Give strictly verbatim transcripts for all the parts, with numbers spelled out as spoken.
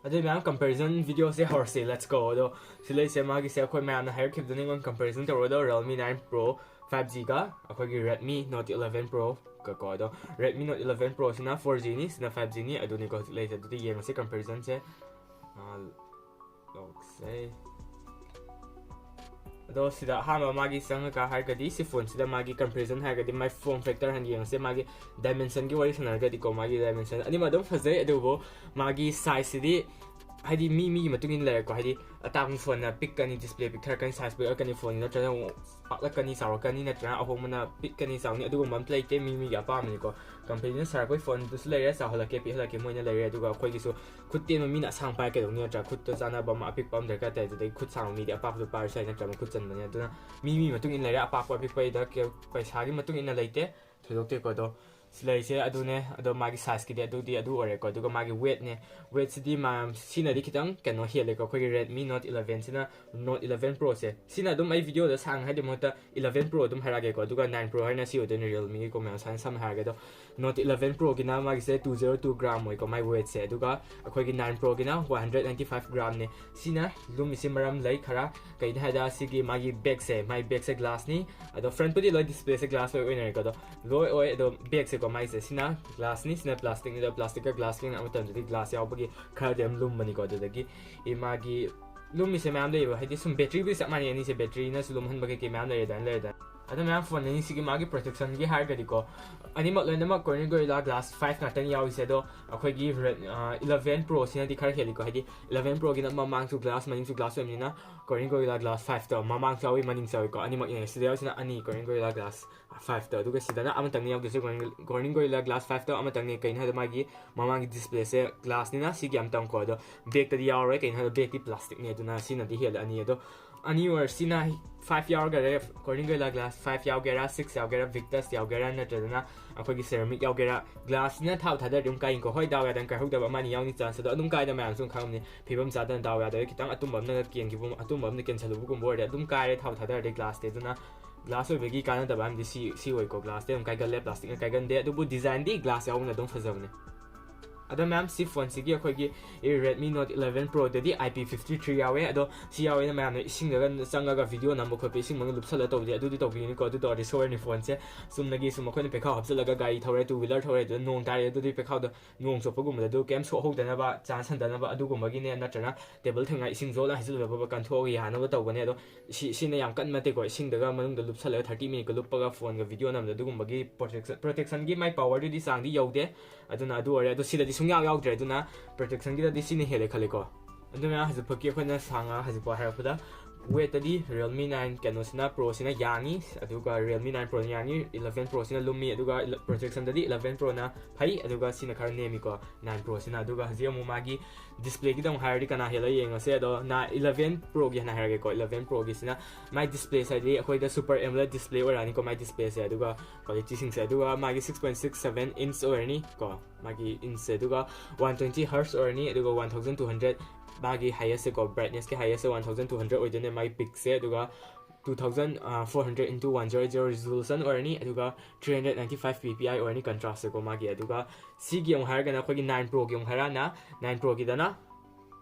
ꯑꯗꯨꯗꯤ ꯃꯌꯥꯝ, comparison video say ꯍꯧꯔꯁꯦ, let's go꯫ ꯑꯗꯣ ꯁꯤ ꯂꯩꯁꯦ ꯃꯥꯒꯤꯁꯦ ꯑꯩꯈꯣꯏ ꯃꯌꯥꯝꯅ ꯍꯥꯏꯔꯛꯈꯤꯕꯗꯨꯅ ꯑꯩꯉꯣꯟꯗ comparison ꯇꯧꯔꯣ꯫ ꯑꯗꯣ Realme nine Pro five G ꯒ ꯑꯩꯈꯣꯏꯒꯤ Redmi Note eleven Pro ꯒ ꯀꯣ꯫ ꯑꯗꯣ Redmi Note eleven Pro ꯁꯤꯅ four G ꯅꯤ, ꯁꯤꯅ five G ꯅꯤ, ꯑꯗꯨꯅꯤꯀꯣ ꯍꯧꯖꯤꯛ ꯂꯩꯁꯦ꯫ ꯑꯗꯨꯗꯤ ꯌꯦꯡꯉꯁꯤ comparison ꯁꯦ꯫ ꯑꯥ, ꯂꯧꯁꯦ꯫ ꯑꯗꯣ ꯁꯤꯗ ꯑꯍꯥꯟꯕ ꯃꯥꯒꯤ ꯆꯪꯉꯒ ꯍꯥꯏꯔꯒꯗꯤ, ꯁꯤ phone ꯁꯤꯗ ꯃꯥꯒꯤ comparison ꯍꯥꯏꯔꯒꯗꯤ, ꯃꯥꯏ form factor ꯍꯥꯟꯅ ꯌꯦꯡꯉꯁꯦ꯫ ꯃꯥꯒꯤ dimension ꯒꯤ ꯋꯥꯔꯤ ꯁꯥꯟꯅꯔꯒꯗꯤꯀꯣ, ꯃꯥꯒꯤ dimension ꯑꯅꯤꯃꯛ ꯑꯗꯨꯝ ꯐꯖꯩ, ꯑꯗꯨꯕꯨ ꯃꯥꯒꯤ size ꯁꯤꯗꯤ ꯍꯥꯏꯗꯤ ꯃꯤ ꯃꯤꯒꯤ ꯃꯇꯨꯡ ꯏꯟꯅ ꯂꯩꯔꯦꯀꯣ꯫ ꯍꯥꯏꯗꯤ ꯑꯇꯥꯡꯕ phone ꯅ ꯄꯤꯛꯀꯅꯤ, display ꯄꯤꯛꯊꯔꯛꯀꯅꯤ, size ꯄꯤꯛꯂꯛꯀꯅꯤ, phone ꯁꯤ ꯅꯠꯇ꯭ꯔꯒꯅ ꯑꯃꯨꯛ ꯄꯥꯛꯂꯛꯀꯅꯤ, ꯆꯥꯎꯔꯛꯀꯅꯤ, ꯅꯠꯇ꯭ꯔꯒꯅ ꯑꯍꯣꯡꯕꯅ ꯄꯤꯛꯀꯅꯤ, ꯆꯥꯎꯅꯤ, ꯑꯗꯨꯒꯨꯝꯕ ꯑꯝꯇ ꯂꯩꯇꯦ꯫ ꯃꯤ ꯃꯤꯒꯤ ꯑꯄꯥꯝꯕꯅꯤꯀꯣ꯫ Company ꯅ ꯁꯥꯔꯛꯄꯒꯤ phone ꯗꯨꯁꯨ ꯂꯩꯔꯦ, ꯆꯥꯎꯍꯜꯂꯛꯀꯦ, ꯄꯤꯛꯍꯜꯂꯛꯀꯦ, ꯃꯣꯏꯅ ꯂꯩꯔꯦ꯫ ꯑꯗꯨꯒ ꯑꯩꯈꯣꯏꯒꯤꯁꯨ ꯈꯨꯠ ꯇꯦꯟꯕ ꯃꯤꯅ ꯑꯁꯥꯡ ꯄꯥꯏ ꯀꯩꯗꯧꯅꯤ, ꯅꯠꯇ꯭ꯔꯥ? ꯈꯨꯠꯇ ꯆꯥꯟꯅꯕ ꯑꯃ ꯑꯄꯤꯛꯄ ꯑꯃ ꯗꯔꯀꯥꯔ ꯇꯥꯏ꯫ ꯑꯗꯨꯗꯒꯤ ꯈꯨꯠ ꯁꯥꯡꯕ ꯃꯤꯗꯤ ꯑꯄꯥꯛꯄꯗꯣ ꯄꯥꯏꯔꯁꯨ ꯌꯥꯏ, ꯅꯠꯇ꯭ꯔꯥ? ꯃꯈꯨꯠ ꯆꯟꯕꯅꯦ꯫ ꯑꯗꯨꯅ ꯃꯤ ꯃꯤ ꯃꯇꯨꯡ ꯏꯟꯅ ꯂꯩꯔꯦ, ꯑꯄꯥꯛꯄ ꯑꯄꯤꯛꯄ ꯍꯥꯏꯗ ꯀꯦ-, ꯄꯩꯁꯥꯒꯤ ꯃꯇꯨꯡ ꯏꯟꯅ ꯂꯩꯇꯦ꯫ ꯊꯣꯏꯗꯣꯛꯇꯦꯀꯣ꯫ ꯑꯗꯣ ꯁꯤ ꯂꯩꯁꯦ ꯑꯗꯨꯅꯦ꯫ ꯑꯗꯣ ꯃꯥꯒꯤ size ꯀꯤꯗꯤ ꯑꯗꯨꯗꯤ ꯑꯗꯨ ꯑꯣꯏꯔꯦꯀꯣ꯫ ꯑꯗꯨꯒ ꯃꯥꯒꯤ weight ꯅꯦ, weight ꯁꯤꯗꯤ ꯃꯥ-, ꯁꯤꯅꯗꯤ ꯈꯤꯇꯪ ꯀꯩꯅꯣ ꯍꯦꯜꯂꯦꯀꯣ꯫ ꯑꯩꯈꯣꯏꯒꯤ Redmi Note eleven ꯁꯤꯅ, Note eleven Pro ꯁꯦ, ꯁꯤꯅ ꯑꯗꯨꯝ ꯑꯩ video ꯗ ꯁꯥꯡꯅ ꯍꯥꯏꯗꯤ ꯃꯍꯨꯠꯇ eleven Pro ꯑꯗꯨꯝ ꯍꯥꯏꯔꯛꯑꯒꯦꯀꯣ꯫ ꯑꯗꯨꯒ nine Pro ꯍꯥꯏꯅ ꯁꯤ ꯑꯣꯏꯗꯣꯏꯅꯦ, Realme ꯒꯤ ꯀꯣ ꯃꯌꯥꯝ ꯁꯥꯏꯅ ꯁꯝꯅ ꯍꯥꯏꯔꯒꯦ꯫ ꯑꯗꯣ Note eleven Pro ꯒꯤꯅ ꯃꯥꯒꯤꯁꯦ two zero two gram ꯑꯣꯏꯀꯣ, ꯃꯥꯏ weight ꯁꯦ꯫ ꯑꯗꯨꯒ ꯑꯩꯈꯣꯏꯒꯤ nine Pro ꯒꯤꯅ one hundred ninety five gram ꯅꯦ꯫ ꯁꯤꯅ ꯂꯨꯝꯃꯤꯁꯦ ꯃꯔꯝ ꯂꯩ ꯈꯔ꯫ ꯀꯩꯅꯣ ꯍꯥꯏꯗ ꯁꯤꯒꯤ ꯃꯥꯒꯤ back ꯁꯦ, ꯃꯥꯒꯤ back ꯁꯦ glass ꯅꯤ꯫ ꯑꯗꯣ front ꯄꯨꯗꯤ ꯂꯣꯏ display ꯁꯦ glass ꯂꯣꯏ ꯑꯣꯏꯅꯔꯦꯀꯣ꯫ ꯑꯗꯣ ꯂꯣꯏ ꯑꯣꯏ, ꯑꯗꯣ back ꯁꯦꯀꯣ, ꯃꯥꯒꯤꯁꯦ ꯁꯤꯅ glass ꯅꯤ, ꯁꯤꯅ plastic ꯅꯤ꯫ ꯑꯗꯣ plastic ꯀ glass ꯀ ꯌꯦꯡꯅꯕ ꯃꯇꯝꯗꯗꯤ glass ꯌꯥꯎꯕꯒꯤ ꯈꯔꯗꯤ ꯑꯗꯨꯝ ꯂꯨꯝꯕꯅꯤꯀꯣ꯫ ꯑꯗꯨꯗꯒꯤ ꯏ ꯃꯥꯒꯤ ꯂꯨꯝꯃꯤꯁꯦ ꯃꯌꯥꯝ ꯂꯩꯌꯦꯕ, ꯍꯥꯏꯗꯤ ꯁꯨꯝ battery ꯕꯨꯗꯤ ꯆꯞ ꯃꯥꯟꯅꯩ ꯑꯅꯤꯁꯦ, battery ꯅꯁꯨ ꯂꯨꯝꯍꯟꯕ ꯀꯩꯀꯩ ꯃꯌꯥꯝ ꯂꯩꯔꯦꯗꯅ, ꯂꯩꯔꯦꯗꯅ꯫ ꯑꯗꯣ ꯃꯌꯥꯝ phone ꯑꯅꯤꯁꯤꯒꯤ ꯃꯥꯒꯤ protection ꯒꯤ ꯍꯥꯏꯔꯒꯗꯤꯀꯣ, ꯑꯅꯤꯃꯛ ꯂꯣꯏꯅꯃꯛ Corning Gorilla Glass five ꯉꯥꯛꯇꯅꯤ ꯌꯥꯎꯔꯤꯁꯦ꯫ ꯑꯗꯣ ꯑꯩꯈꯣꯏꯒꯤ Red-, ꯑ, eleven Pro ꯁꯤꯅꯗꯤ ꯈꯔ ꯍꯦꯜꯂꯤꯀꯣ, ꯍꯥꯏꯗꯤ eleven Pro ꯒꯤꯅ ꯃꯃꯥꯡꯁꯨ glass, ꯃꯅꯤꯡꯁꯨ glass ꯑꯣꯏꯕꯅꯤꯅ Corning Gorilla Glass five ꯇꯣ ꯃꯃꯥꯡꯁꯨ ꯌꯥꯎꯏ, ꯃꯅꯤꯡꯁꯨ ꯌꯥꯎꯏꯀꯣ, ꯑꯅꯤꯃꯛ ꯌꯦꯡꯉꯦ꯫ ꯁꯤꯗ ꯌꯥꯎꯔꯤꯁꯤꯅ ꯑꯅꯤ Corning Gorilla Glass five ꯇꯣ꯫ ꯑꯗꯨꯒ ꯁꯤꯗꯅ ꯑꯃꯇꯪꯅꯤ ꯌꯥꯎꯗꯣꯏꯁꯦ, Corning, Corning Gorilla Glass five ꯇꯣ ꯑꯃꯇꯪꯅꯤ꯫ ꯀꯩꯅꯣ ꯍꯥꯏꯕꯗ ꯃꯥꯒꯤ ꯃꯃꯥꯡꯒꯤ display ꯁꯦ glass ꯅꯤꯅ ꯁꯤꯒꯤ ꯑꯃꯇꯪꯀꯣ꯫ ꯑꯗꯣ back ꯇꯗꯤ ꯌꯥꯎꯔꯔꯣꯏ, ꯀꯩꯅꯣ ꯍꯥꯏꯕꯗ back ꯇꯤ plastic ꯅꯤ, ꯑꯗꯨꯅ ꯁꯤꯅꯗꯤ ꯍꯦꯜꯂꯅꯤ꯫ ꯑꯗꯣ ꯑꯅꯤ ꯑꯣꯏꯔꯁꯤꯅ five ꯌꯥꯎꯔꯒꯔꯦ, Corning Gorilla Glass five ꯌꯥꯎꯒꯦꯔꯥ, six ꯌꯥꯎꯒꯦꯔꯥ, Victus ꯌꯥꯎꯒꯦꯔꯥ, ꯅꯠꯇ꯭ꯔꯒꯅ ꯑꯩꯈꯣꯏꯒꯤ ceramic ꯌꯥꯎꯒꯦꯔꯥ, glass ꯁꯤꯅ ꯊꯥꯎ ꯊꯥꯗꯔꯗꯤ ꯑꯗꯨꯝ ꯀꯥꯏꯅꯤꯀꯣ꯫ ꯍꯣꯏ, ꯗꯥꯎ ꯌꯥꯗꯅ ꯀꯥꯏꯍꯧꯗꯕ ꯑꯃ ꯑꯅꯤ ꯌꯥꯎꯅꯤ chance, ꯑꯗꯣ ꯑꯗꯨꯝ ꯀꯥꯏꯗ ꯃꯌꯥꯝꯁꯨ ꯑꯗꯨꯝ ꯈꯪꯉꯝꯅꯤ꯫ ꯐꯤꯕꯝ ꯆꯥꯗꯅ ꯗꯥꯎ ꯌꯥꯗꯕ ꯈꯤꯇꯪ ꯑꯇꯨꯝꯕ ꯑꯃꯅ ꯀꯦꯟꯈꯤꯕ, ꯑꯇꯨꯝꯕ ꯑꯃꯅ ꯀꯦꯟꯁꯜꯂꯨꯕꯒꯨꯝꯕ ꯑꯣꯏꯔꯗꯤ ꯑꯗꯨꯝ ꯀꯥꯏꯔꯦ ꯊꯥꯎ ꯊꯥꯗꯔꯗꯤ glass ꯇꯤ꯫ ꯑꯗꯨꯅ glass ꯑꯣꯏꯕꯒꯤ ꯀꯥꯟꯅꯗꯕ ꯍꯥꯏꯕꯗꯤ ꯁꯤ, ꯁꯤ ꯑꯣꯏꯀꯣ, glass ꯇꯤ ꯑꯗꯨꯝ ꯀꯥꯏꯒꯜꯂꯦ, plastic ꯅ ꯀꯥꯏꯒꯟꯗꯦ꯫ ꯑꯗꯨꯕꯨ design ꯗꯤ glass ꯌꯥꯎꯕꯅ ꯑꯗꯨꯝ ꯐꯖꯕꯅꯦ꯫ ꯑꯗꯣ ꯃꯌꯥꯝ, ꯁꯤ ꯐꯣꯟꯁꯤꯒꯤ ꯑꯩꯈꯣꯏꯒꯤ Redmi Note eleven Pro ꯗꯗꯤ I P fifty three ꯌꯥꯎꯋꯦ꯫ ꯑꯗꯣ ꯁꯤ ꯌꯥꯎꯋꯦꯅ ꯃꯌꯥꯝꯅ ꯏꯁꯤꯡꯗꯒ ꯆꯪꯉꯒ ꯚꯤꯗꯤꯑꯣ ꯅꯝꯕ ꯈꯣꯠꯄ ꯏꯁꯤꯡ ꯃꯅꯨꯡꯗ ꯂꯨꯞꯁꯜꯂ ꯇꯧꯕꯗꯤ ꯑꯗꯨꯗꯤ ꯇꯧꯕꯤꯒꯅꯨꯀꯣ, ꯑꯗꯨ ꯇꯧꯔꯗꯤ ꯁꯣꯛꯑꯅꯤ ꯐꯣꯟꯁꯦ꯫ ꯆꯨꯝꯅꯒꯤ ꯁꯨꯝ ꯑꯩꯈꯣꯏꯅ ꯄꯦꯈꯥꯎ ꯍꯥꯞꯆꯤꯜꯂꯒ ꯒꯥꯔꯤ ꯊꯧꯔꯦ, two wheeler ꯊꯧꯔꯦ, ꯑꯗꯨꯗ ꯅꯣꯡ ꯇꯥꯔꯦ, ꯑꯗꯨꯗꯤ ꯄꯦꯈꯥꯎꯗ ꯅꯣꯡ ꯆꯣꯠꯄꯒꯨꯝꯕꯗ ꯑꯗꯨ ꯀꯩꯝ ꯁꯣꯛꯍꯧꯗꯅꯕ, ꯆꯥꯟꯁ ꯍꯟꯗꯅꯕ ꯑꯗꯨꯒꯨꯝꯕꯒꯤꯅꯦ, ꯅꯠꯇ꯭ꯔꯒꯅ ꯇꯦꯕꯜ ꯊꯦꯡꯅ ꯏꯁꯤꯡ ꯖꯣꯜꯅ ꯍꯩꯖꯤꯜꯂꯨꯔꯕ ꯀꯟꯊꯣꯛꯑꯒ ꯌꯥꯅꯕ ꯇꯧꯒꯅꯤ꯫ ꯑꯗꯣ ꯁꯤ ꯁꯤꯅ ꯌꯥꯝ ꯀꯟꯕ ꯅꯠꯇꯦꯀꯣ, ꯏꯁꯤꯡꯗꯒ ꯃꯅꯨꯡꯗ ꯂꯨꯞꯁꯜꯂꯒ ꯊꯥꯔꯇꯤ ꯃꯤꯅꯤꯠꯀ ꯂꯨꯞꯄꯒ ꯐꯣꯟꯒ ꯚꯤꯗꯤꯑꯣ ꯅꯝꯕꯗ ꯑꯗꯨꯒꯨꯝꯕꯒꯤ ꯄ꯭ꯔꯣꯇꯦꯛꯁꯟ ꯄ꯭ꯔꯣꯇꯦꯛꯁꯟꯒꯤ ꯃꯥꯏ ꯄꯋꯥꯔꯗꯨꯗꯤ ꯆꯥꯡꯗꯤ ꯌꯧꯗꯦ꯫ ꯑꯗꯨꯅ ꯑꯗꯨ ꯑꯣꯏꯔꯦ꯫ ꯑꯗꯣ ꯁꯤꯗꯗꯤ ꯁꯨꯡꯌꯥꯎ ꯌꯥꯎꯗ꯭ꯔꯦ, ꯑꯗꯨꯅ ꯄ꯭ꯔꯣꯇꯦꯛꯁꯟꯒꯤꯗꯗꯤ ꯁꯤꯅ ꯍꯦꯜꯂꯦ ꯈꯜꯂꯦꯀꯣ꯫ ꯑꯗꯨꯅ ꯍꯧꯖꯤꯛꯐꯥꯎꯀꯤ ꯑꯩꯈꯣꯏꯅ ꯁꯥꯡꯅ ꯍꯧꯖꯤꯛꯐꯥꯎ ꯍꯥꯏꯔꯛꯄꯗ ꯋꯦꯠꯇꯗꯤ Realme nine ꯀꯩꯅꯣꯁꯤꯅ, Pro ꯁꯤꯅ ꯌꯥꯡꯉꯤ, ꯑꯗꯨꯒ Realme nine Pro ꯅ ꯌꯥꯡꯉꯤ, eleven Pro ꯁꯤꯅ ꯂꯨꯝꯃꯤ, ꯑꯗꯨꯒ ꯄ꯭ꯔꯣꯇꯦꯛꯁꯟꯗꯗꯤ eleven Pro ꯅ ꯐꯩ, ꯑꯗꯨꯒ ꯁꯤꯅ ꯈꯔ ꯅꯦꯝꯃꯤꯀꯣ, nine Pro ꯁꯤꯅ꯫ ꯑꯗꯨꯒ ꯍꯧꯖꯤꯛ ꯑꯃꯨꯛ ꯃꯥꯒꯤ ꯗꯤꯁꯄ꯭ꯂꯦꯒꯤꯗ ꯑꯃꯨꯛ ꯍꯥꯏꯔꯗꯤ ꯀꯅꯥ ꯍꯦꯜꯂ ꯌꯦꯡꯉꯁꯦ꯫ ꯑꯗꯣ eleven Pro ꯒꯤ ꯍꯥꯟꯅ ꯍꯥꯏꯔꯒꯦꯀꯣ꯫ eleven Pro ꯒꯤꯁꯤꯅ ꯃꯥꯏ ꯗꯤꯁꯄ꯭ꯂꯦ ꯁꯥꯏꯗꯤ ꯑꯩꯈꯣꯏꯗ Super AMOLED ꯗꯤꯁꯄ꯭ꯂꯦ ꯑꯣꯏꯔꯛꯑꯅꯤꯀꯣ, ꯃꯥꯏ ꯗꯤꯁꯄ꯭ꯂꯦꯁꯦ꯫ ꯑꯗꯨꯒ ꯀ꯭ꯋꯥꯂꯤꯇꯤꯁꯤꯡꯁꯦ, ꯑꯗꯨꯒ ꯃꯥꯒꯤ six point six seven inch ꯑꯣꯏꯔꯅꯤ ꯀꯣ, ꯃꯥꯒꯤ ꯏꯟꯁꯁꯦ꯫ ꯑꯗꯨꯒ one twenty hertz ꯑꯣꯏꯔꯅꯤ, ꯑꯗꯨꯒ one thousand two hundred ꯃꯥꯒꯤ highest ꯀꯣ, brightness ꯀꯤ highest one thousand two hundred ꯑꯣꯏꯗꯣꯏꯅꯦ ꯃꯥꯒꯤ peak ꯁꯦ꯫ ꯑꯗꯨꯒ two thousand four hundred into one zero zero resolution ꯑꯣꯏꯔꯅꯤ, ꯑꯗꯨꯒ three hundred ninety five P P I ꯑꯣꯏꯔꯅꯤ contrast ꯁꯦꯀꯣ ꯃꯥꯒꯤ꯫ ꯑꯗꯨꯒ ꯁꯤꯒꯤ ꯑꯃꯨꯛ ꯍꯥꯏꯔꯒꯅ ꯑꯩꯈꯣꯏꯒꯤ nine Pro ꯒꯤ ꯑꯃꯨꯛ ꯍꯥꯏꯔꯛꯑꯅ, nine Pro ꯒꯤꯗꯅ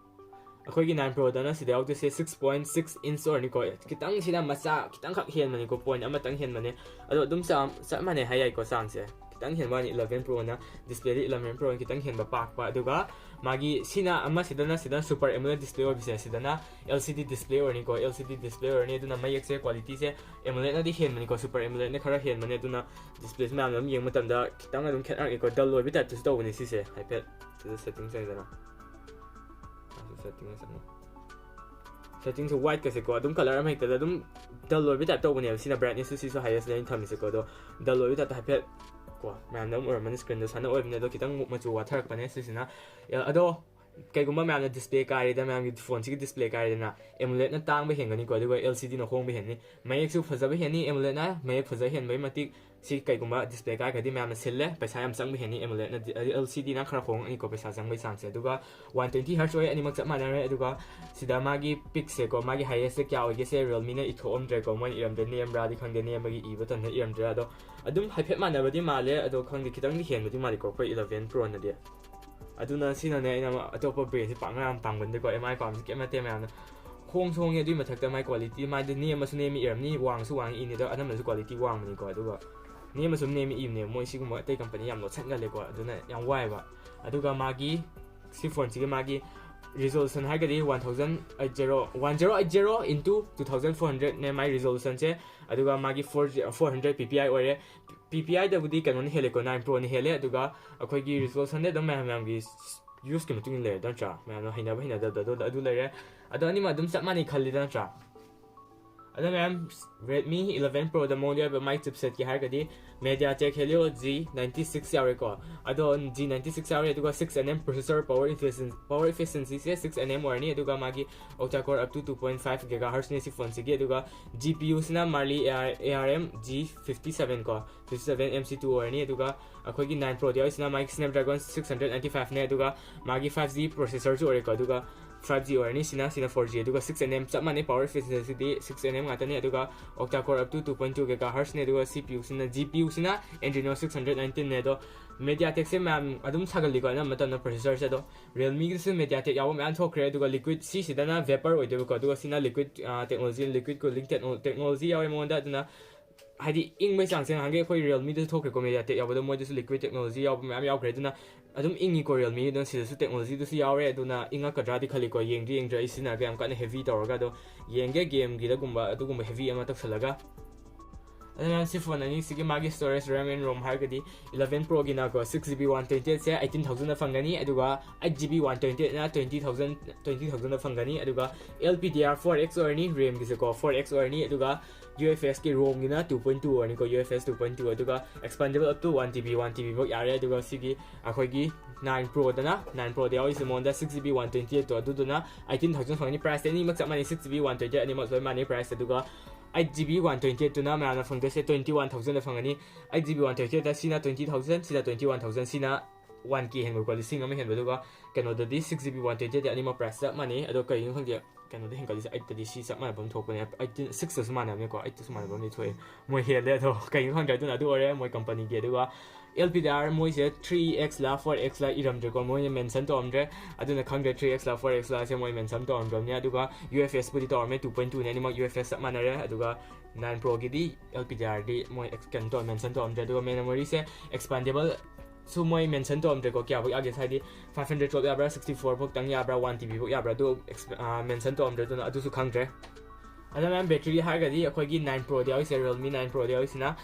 ꯑꯩꯈꯣꯏꯒꯤ nine Pro ꯗꯅ ꯁꯤꯗ ꯌꯥꯎꯗꯣꯏꯁꯦ six point six inch ꯑꯣꯏꯔꯅꯤꯀꯣ꯫ ꯈꯤꯇꯪ ꯁꯤꯅ ꯃꯆꯥ ꯈꯤꯇꯪꯈꯛ ꯍꯦꯟꯕꯅꯤꯀꯣ, point ꯑꯃꯇꯪ ꯍꯦꯟꯕꯅꯦ꯫ ꯑꯗꯣ ꯑꯗꯨꯝ ꯆꯞ ꯆꯞ ꯃꯥꯟꯅꯩ ꯍꯥꯏ ꯌꯥꯏꯀꯣ ꯆꯥꯡꯁꯦ꯫ ꯈꯤꯇꯪ ꯍꯦꯟꯕ ꯋꯥꯅꯤ, eleven Pro ꯅ, ꯗꯤꯁꯄ꯭ꯂꯦꯗꯤ eleven Pro ꯅ ꯈꯤꯇꯪ ꯍꯦꯟꯕ ꯄꯥꯛꯄ꯫ ꯑꯗꯨꯒ ꯃꯥꯒꯤ ꯁꯤꯅ ꯑꯃꯁꯤꯗꯅ, ꯁꯤꯗꯅ Super AMOLED ꯗꯤꯁꯄ꯭ꯂꯦ ꯑꯣꯏꯕꯁꯦ, ꯁꯤꯗꯅ L C D ꯗꯤꯁꯄ꯭ꯂꯦ ꯑꯣꯏꯔꯅꯤꯀꯣ, L C D ꯗꯤꯁꯄ꯭ꯂꯦ ꯑꯣꯏꯔꯅꯤ꯫ ꯑꯗꯨꯅ ꯃꯌꯦꯛꯁꯦ, ꯀ꯭ꯋꯥꯂꯤꯇꯤꯁꯦ AMOLED ꯅꯗꯤ ꯍꯦꯟꯕꯅꯤꯀꯣ, Super AMOLED ꯅ ꯈꯔ ꯍꯦꯟꯕꯅꯦ꯫ ꯑꯗꯨꯅ ꯗꯤꯁꯄ꯭ꯂꯦꯁꯦ ꯃꯌꯥꯝꯅ ꯑꯗꯨꯝ ꯌꯦꯡꯕ ꯃꯇꯝꯗ ꯈꯤꯇꯪ ꯑꯗꯨꯝ ꯈꯦꯠꯅꯔꯛꯑꯦꯀꯣ, dull ꯑꯣꯏꯕ type ꯇꯁꯨ ꯇꯧꯕꯅꯦ ꯁꯤꯁꯦ ꯍꯥꯏꯐꯦꯠ꯫ ꯁꯤꯗ setting ꯆꯪꯉꯤꯗꯅ, ꯁꯤ setting ꯆꯪꯉꯤ꯫ Setting ꯁꯦ white ꯀꯁꯦꯀꯣ, ꯑꯗꯨꯝ colour ꯑꯃ ꯍꯦꯛꯇꯗ ꯑꯗꯨꯝ dull ꯑꯣꯏꯕ type ꯇꯧꯕꯅꯦꯕ꯫ ꯁꯤꯅ brightness ꯁꯨ, ꯁꯤꯁꯨ highest ꯅꯦ ꯑꯩꯅ ꯊꯝꯃꯤꯁꯦꯀꯣ꯫ ꯑꯗꯣ dull ꯑꯣꯏꯕ type ꯇ ꯍꯥꯏꯐꯦꯠ ꯀꯣ, ꯃꯌꯥꯝꯅ ꯑꯗꯨꯝ ꯎꯔꯝꯃꯅꯤ screen ꯗ ꯁꯨꯃꯥꯏꯅ ꯑꯣꯏꯕꯅꯦ꯫ ꯑꯗꯣ ꯈꯤꯇꯪ ꯃꯆꯨ ꯋꯥꯊꯔꯛꯄꯅꯦ ꯁꯤꯁꯤꯅ꯫ ꯑꯗꯣ ꯀꯩꯒꯨꯝꯕ ꯃꯌꯥꯝꯅ ꯗꯤꯁꯄ꯭ꯂꯦ ꯀꯥꯏꯔꯦꯗꯅ, ꯃꯌꯥꯝꯒꯤ ꯐꯣꯟꯁꯤꯒꯤ ꯗꯤꯁꯄ꯭ꯂꯦ ꯀꯥꯏꯔꯦꯗꯅ, AMOLED ꯅ ꯇꯥꯡꯕ ꯍꯦꯟꯒꯅꯤꯀꯣ, ꯑꯗꯨꯒ L C D ꯅ ꯍꯣꯡꯕ ꯍꯦꯟꯅꯤ꯫ ꯃꯌꯦꯛꯁꯨ ꯐꯖꯕ ꯍꯦꯟꯅꯤ, AMOLED ꯅ ꯃꯌꯦꯛ ꯐꯖ ꯍꯦꯟꯕꯩ ꯃꯇꯤꯛ ꯁꯤ ꯀꯩꯒꯨꯝꯕ ꯗꯤꯁꯄ꯭ꯂꯦ ꯀꯥꯏꯈ꯭ꯔꯗꯤ ꯃꯌꯥꯝꯅ ꯁꯤꯜꯂꯦ, ꯄꯩꯁꯥ ꯌꯥꯝ ꯆꯪꯕ ꯍꯦꯟꯅꯤ꯫ AMOLED ꯅ ꯗꯤ-, L C D ꯅ ꯈꯔ ꯍꯣꯡꯉꯛꯅꯤꯀꯣ ꯄꯩꯁꯥ ꯆꯪꯕꯒꯤ ꯆꯥꯡꯁꯦ꯫ ꯑꯗꯨꯒ one twenty hertz ꯑꯣꯏ, ꯑꯅꯤꯃꯛ ꯆꯞ ꯃꯥꯟꯅꯔꯦ꯫ ꯑꯗꯨꯒ ꯁꯤꯗ ꯃꯥꯒꯤ peak ꯁꯦꯀꯣ, ꯃꯥꯒꯤ highest ꯁꯦ ꯀꯌꯥ ꯑꯣꯏꯒꯦꯁꯦ Realme ꯅ ꯏꯊꯣꯛꯑꯝꯗ꯭ꯔꯦꯀꯣ, ꯃꯣꯏꯅ ꯏꯔꯝꯗ꯭ꯔꯦ, ꯅꯦꯝꯕ꯭ꯔꯥꯗꯤ ꯈꯪꯗꯦ, ꯅꯦꯝꯕꯒꯤ ꯏꯕ ꯃꯇꯝꯗ ꯏꯔꯝꯗ꯭ꯔꯦ꯫ ꯑꯗꯣ ꯑꯗꯨꯝ ꯍꯥꯏꯐꯦꯠ ꯃꯥꯟꯅꯕꯗꯤ ꯃꯥꯜꯂꯦ, ꯑꯗꯣ ꯈꯪꯗꯦ, ꯈꯤꯇꯪꯗꯤ ꯍꯦꯟꯕꯗꯤ ꯃꯥꯜꯂꯤꯀꯣ ꯑꯩꯈꯣꯏ eleven Pro ꯅꯗꯤ꯫ ꯑꯗꯨꯅ ꯁꯤꯅꯅꯦ ꯑꯩꯅ ꯑꯇꯣꯞꯄ brandꯁꯦ ꯄꯥꯛꯅ ꯌꯥꯝ ꯄꯥꯝꯒꯟꯗꯦꯀꯣ꯫ MI ꯄꯥꯝꯕꯁꯦ ꯀꯩꯝ ꯅꯠꯇꯦ ꯃꯌꯥꯝꯅ꯫ ꯍꯣꯡꯁꯨ ꯍꯣꯡꯉꯦ, ꯑꯗꯨꯒꯤ ꯃꯊꯛꯇ ꯃꯥꯏ quality, ꯃꯥꯗꯤ ꯅꯦꯝꯃꯁꯨ ꯅꯦꯝꯃꯤ ꯏꯔꯝꯅꯤ, ꯋꯥꯡꯁꯨ ꯋꯥꯡꯉꯤ ꯏꯅꯤ, ꯑꯗꯣ ꯑꯅꯝꯕꯅꯁꯨ quality ꯋꯥꯡꯕꯅꯤꯀꯣ꯫ ꯑꯗꯨꯒ ꯅꯦꯝꯃꯁꯨ ꯅꯦꯝꯃꯤ ꯏꯕꯅꯦ, ꯃꯣꯏ ꯁꯤꯒꯨꯝꯕ ꯑꯇꯩ company ꯌꯥꯝ ꯂꯣꯠꯁꯟꯒꯜꯂꯦꯀꯣ, ꯑꯗꯨꯅ ꯌꯥꯝ ꯋꯥꯏꯑꯦꯕ꯫ ꯑꯗꯨꯒ ꯃꯥꯒꯤ ꯁꯤ phoneꯁꯤꯒꯤ ꯃꯥꯒꯤ resolution ꯍꯥꯏꯔꯒꯗꯤ one thousand eight zero, one zero eight zero into two thousand four hundredꯅꯦ ꯃꯥꯏ resolutionꯁꯦ꯫ ꯑꯗꯨꯒ ꯃꯥꯒꯤ four four hundred PPI ꯑꯣꯏꯔꯦ꯫ PPIꯗꯕꯨꯗꯤ ꯀꯩꯅꯣꯅ ꯍꯦꯜꯂꯦꯀꯣ, nine Proꯅ ꯍꯦꯜꯂꯦ꯫ ꯑꯗꯨꯒ ꯑꯩꯈꯣꯏꯒꯤ resolutionꯗꯤ ꯑꯗꯨꯝ ꯃꯌꯥꯝ ꯃꯌꯥꯝꯒꯤ useꯀꯤ ꯃꯇꯨꯡ ꯏꯟꯅ ꯂꯩꯔꯦ ꯅꯠꯇ꯭ꯔꯥ? ꯃꯌꯥꯝꯅ ꯍꯩꯅꯕ ꯍꯩꯅꯗꯕꯗ ꯑꯗꯨ, ꯑꯗꯨ ꯂꯩꯔꯦ꯫ ꯑꯗꯣ ꯑꯅꯤꯃꯛ ꯑꯗꯨꯝ ꯆꯞ ꯃꯥꯟꯅꯩ ꯈꯜꯂꯤꯗ ꯅꯠꯇ꯭ꯔꯥ? ꯑꯗꯣ ꯃꯌꯥꯝ, Redmi eleven Proꯗ ꯃꯉꯣꯟꯗ ꯌꯥꯎꯕ ꯃꯥꯏ chipsetꯀꯤ ꯍꯥꯏꯔꯒꯗꯤ MediaTek Helio G ninety six ꯌꯥꯎꯔꯦꯀꯣ꯫ ꯑꯗꯣ G ninety six ꯌꯥꯎꯔꯦ, ꯑꯗꯨꯒ six nm processor, power efficiency, power efficiencyꯁꯦ six nm ꯑꯣꯏꯔꯅꯤ, ꯑꯗꯨꯒ ꯃꯥꯒꯤ octa-core up to two point five gigahertzꯅꯦ ꯁꯤ phoneꯁꯤꯒꯤ꯫ ꯑꯗꯨꯒ GPUꯁꯤꯅ Mali AR, ARM G fifty seven ꯀꯣ, fifty seven M C two ꯑꯣꯏꯔꯅꯤ꯫ ꯑꯗꯨꯒ ꯑꯩꯈꯣꯏꯒꯤ nine Proꯗ ꯌꯥꯎꯔꯤꯁꯤꯅ ꯃꯥꯒꯤ Snapdragon six hundred ninety fiveꯅꯦ, ꯑꯗꯨꯒ ꯃꯥꯒꯤ five G processorꯁꯨ ꯑꯣꯏꯔꯦꯀꯣ꯫ ꯑꯗꯨꯒ five G ꯑꯣꯏꯔꯅꯤ ꯁꯤꯅ, ꯁꯤꯅ four G꯫ ꯑꯗꯨꯒ six nm ꯆꯞ ꯃꯥꯟꯅꯩ, power efficiencyꯗꯤ six nm ꯉꯥꯛꯇꯅꯤ꯫ ꯑꯗꯨꯒ octa-core up to two point two gigahertzꯅꯦ꯫ ꯑꯗꯨꯒ CPUꯁꯤꯅ, GPUꯁꯤꯅ Adreno six hundred nineteenꯅꯦ꯫ ꯑꯗꯣ MediaTekꯁꯦ ꯃꯌꯥꯝ ꯑꯗꯨꯝ ꯁꯥꯒꯜꯂꯤꯀꯣ ꯑꯅꯝꯕ ꯃꯇꯝꯗ processorꯁꯦ꯫ ꯑꯗꯣ Realmeꯒꯤꯁꯨ MediaTek ꯌꯥꯎꯕ ꯃꯌꯥꯝ ꯊꯣꯛꯈ꯭ꯔꯦ꯫ ꯑꯗꯨꯒ Liquid, ꯁꯤꯁꯤꯗꯅ Vapor ꯑꯣꯏꯗꯣꯏꯕꯀꯣ, ꯑꯗꯨꯒ ꯁꯤꯅ Liquid, ꯑ, technology, liquid cooling techno-, technology ꯌꯥꯎꯋꯦ ꯃꯉꯣꯟꯗ꯫ ꯑꯗꯨꯅ ꯍꯥꯏꯗꯤ ꯏꯪꯕꯩ ꯆꯥꯡꯁꯦ ꯅꯍꯥꯟꯒꯩ ꯑꯩꯈꯣꯏ Realmeꯗꯁꯨ ꯊꯣꯛꯈ꯭ꯔꯦꯀꯣ, MediaTek ꯌꯥꯎꯕꯗ ꯃꯣꯏꯗꯁꯨ liquid technology ꯌꯥꯎꯕ ꯃꯌꯥꯝ ꯌꯥꯎꯈ꯭ꯔꯦ꯫ ꯑꯗꯨꯅ ꯑꯗꯨꯝ ꯏꯪꯉꯤꯀꯣ Realme, ꯑꯗꯨꯅ ꯁꯤꯗꯁꯨ technologyꯗꯨꯁꯨ ꯌꯥꯎꯔꯦ꯫ ꯑꯗꯨꯅ ꯏꯪꯉꯛꯀꯗ꯭ꯔꯥꯗꯤ ꯈꯜꯂꯤꯀꯣ, ꯌꯦꯡꯗꯤ ꯌꯦꯡꯗ꯭ꯔꯦ ꯑꯩ ꯁꯤꯖꯤꯟꯅꯔꯒ ꯌꯥꯝ ꯀꯟꯅ heavy ꯇꯧꯔꯒ꯫ ꯑꯗꯣ ꯌꯦꯡꯒꯦ, gameꯒꯤꯗꯒꯨꯝꯕ ꯑꯗꯨꯒꯨꯝꯕ heavy ꯑꯃ ꯇꯧꯁꯜꯂꯒ꯫ ꯑꯗꯨꯅ ꯁꯤ phone ꯑꯅꯤꯁꯤꯒꯤ ꯃꯥꯒꯤ storage, RAM and ROM ꯍꯥꯏꯔꯒꯗꯤ eleven Proꯒꯤꯅꯀꯣ, six GB one twenty eightꯁꯦ eighteen thousandꯗ ꯐꯪꯒꯅꯤ, ꯑꯗꯨꯒ eight GB one twenty eightꯅ twenty thousand, twenty thousandꯗ ꯐꯪꯒꯅꯤ꯫ ꯑꯗꯨꯒ LPDDR four X ꯑꯣꯏꯔꯅꯤ, RAMꯒꯤꯁꯦꯀꯣ, four X ꯑꯣꯏꯔꯅꯤ꯫ ꯑꯗꯨꯒ UFSꯀꯤ ROMꯒꯤꯅ two point two ꯑꯣꯏꯔꯅꯤꯀꯣ, UFS two point two꯫ ꯑꯗꯨꯒ expandable up to one TB, one TB ꯐꯥꯎ ꯌꯥꯔꯦ꯫ ꯑꯗꯨꯒ ꯁꯤꯒꯤ ꯑꯩꯈꯣꯏꯒꯤ nine Proꯗꯅ, nine Proꯗ ꯌꯥꯎꯔꯤꯁꯦ ꯃꯉꯣꯟꯗ six GB one twenty eightꯇꯣ, ꯑꯗꯨꯗꯨꯅ eighteen thousand ꯐꯪꯒꯅꯤ꯫ Priceꯇꯤ ꯑꯅꯤꯃꯛ ꯆꯞ ꯃꯥꯟꯅꯩ, six GB one twenty eightꯅꯤꯃꯛ ꯂꯣꯏ ꯃꯥꯟꯅꯩ price꯫ ꯑꯗꯨꯒ eight GB one twenty eightꯇꯨꯅ ꯃꯌꯥꯝꯅ ꯐꯪꯗꯣꯏꯁꯦ twenty one thousandꯗ ꯐꯪꯒꯅꯤ꯫ Eight GB one twenty eightꯇ ꯁꯤꯅ twenty thousand, ꯁꯤꯅ twenty one thousand, ꯁꯤꯅ ꯋꯥꯟ ꯀꯦ ꯍꯦꯟꯕꯀꯣ, ꯂꯤꯁꯤꯡ ꯑꯃ ꯍꯦꯟꯕ꯫ ꯑꯗꯨꯒ ꯀꯩꯅꯣꯗꯗꯤ ꯁꯤꯛꯁ ꯖꯤ ꯕꯤ ꯋꯥꯟ ꯇ꯭ꯋꯦꯟꯇꯤꯗꯤ ꯑꯅꯤꯃꯛ ꯄ꯭ꯔꯥꯏꯁ ꯆꯞ ꯃꯥꯟꯅꯩ꯫ ꯑꯗꯣ ꯀꯩꯒꯤꯅꯣ ꯈꯪꯗꯦ, ꯀꯩꯅꯣꯗ ꯍꯦꯟꯒꯠꯂꯤꯁꯦ, ꯑꯩꯠꯇꯗꯤ ꯁꯤ ꯆꯞ ꯃꯥꯟꯅꯕ ꯑꯃ ꯊꯣꯛꯄꯅꯦ꯫ ꯑꯩꯠꯇꯤꯟ, ꯁꯤꯛꯁꯇꯁꯨ ꯃꯥꯟꯅꯕꯅꯤꯀꯣ, ꯑꯩꯠꯇꯁꯨ ꯃꯥꯟꯅꯕ ꯑꯃꯗꯤ ꯊꯣꯛꯑꯦ꯫ ꯃꯣꯏ ꯍꯦꯜꯂꯦ꯫ ꯑꯗꯣ ꯀꯩꯒꯤꯅꯣ ꯈꯪꯗ꯭ꯔꯦ꯫ ꯑꯗꯨꯅ ꯑꯗꯨ ꯑꯣꯏꯔꯦ ꯃꯣꯏ ꯀꯝꯄꯅꯤꯒꯤ꯫ ꯑꯗꯨꯒ ꯑꯦꯜ ꯄꯤ ꯗꯤ ꯑꯥꯔ ꯃꯣꯏꯁꯦ ꯊ꯭ꯔꯤ ꯑꯦꯛꯁ ꯂꯥ ꯐꯣꯔ ꯑꯦꯛꯁ ꯂꯥ ꯏꯔꯝꯗ꯭ꯔꯦꯀꯣ, ꯃꯣꯏꯅ ꯃꯦꯟꯁꯟ ꯇꯧꯔꯝꯗ꯭ꯔꯦ꯫ ꯑꯗꯨꯅ ꯈꯪꯗ꯭ꯔꯦ, ꯊ꯭ꯔꯤ ꯑꯦꯛꯁ ꯂꯥ ꯐꯣꯔ ꯑꯦꯛꯁ ꯂꯥꯁꯦ ꯃꯣꯏ ꯃꯦꯟꯁꯟ ꯇꯧꯔꯝꯗ꯭ꯔꯕꯅꯤ꯫ ꯑꯗꯨꯒ ꯌꯨ ꯑꯦꯐ ꯑꯦꯁꯄꯨꯗꯤ ꯇꯧꯔꯝꯃꯦ, ꯇꯨ ꯄꯣꯏꯟ ꯇꯨꯅꯦ, ꯑꯅꯤꯃꯛ ꯌꯨ ꯑꯦꯐ ꯑꯦꯁ ꯆꯞ ꯃꯥꯟꯅꯔꯦ꯫ ꯑꯗꯨꯒ ꯅꯥꯏꯟ ꯄ꯭ꯔꯣꯒꯤꯗꯤ ꯑꯦꯜ ꯄꯤ ꯗꯤ ꯑꯥꯔꯗꯤ ꯃꯣꯏ ꯑꯦꯛꯁ-, ꯀꯩꯅꯣ ꯇꯧꯔ ꯃꯦꯟꯁꯟ ꯇꯧꯔꯝꯗ꯭ꯔꯦ꯫ ꯑꯗꯨꯒ ꯃꯦꯃꯣꯔꯤꯁꯦ ꯑꯦꯛꯁꯄꯥꯟꯗꯦꯕꯜ ꯁꯨ ꯃꯣꯏ ꯃꯦꯟꯁꯟ ꯇꯧꯔꯝꯗ꯭ꯔꯦꯀꯣ, ꯀꯌꯥꯐꯥꯎ ꯌꯥꯒꯦ ꯍꯥꯏꯗꯤ ꯐꯥꯏꯚ ꯍꯟꯗ꯭ꯔꯦꯠ ꯇ꯭ꯋꯦꯜꯞ ꯌꯥꯕ꯭ꯔꯥ, ꯁꯤꯛꯁꯇꯤ ꯐꯣꯔ ꯐꯥꯎꯇꯪ ꯌꯥꯕ꯭ꯔꯥ, ꯋꯥꯟ ꯇꯤ ꯕꯤ ꯐꯥꯎ ꯌꯥꯕ꯭ꯔꯥ, ꯑꯗꯨ ꯃꯦꯟꯁꯟ ꯇꯧꯔꯝꯗ꯭ꯔꯦ, ꯑꯗꯨꯅ ꯑꯗꯨꯁꯨ ꯈꯪꯗ꯭ꯔꯦ꯫ ꯑꯗꯣ ꯃꯌꯥꯝ ꯕꯦꯇ꯭ꯔꯤ ꯍꯥꯏꯔꯒꯗꯤ ꯑꯩꯈꯣꯏꯒꯤ nine ꯄ꯭ꯔꯣꯗ ꯌꯥꯎꯔꯤꯁꯦ, ꯔꯤꯌꯦꯜꯃꯤ nine ꯄ꯭ꯔꯣꯗ ꯌꯥꯎꯔꯤꯁꯤꯅ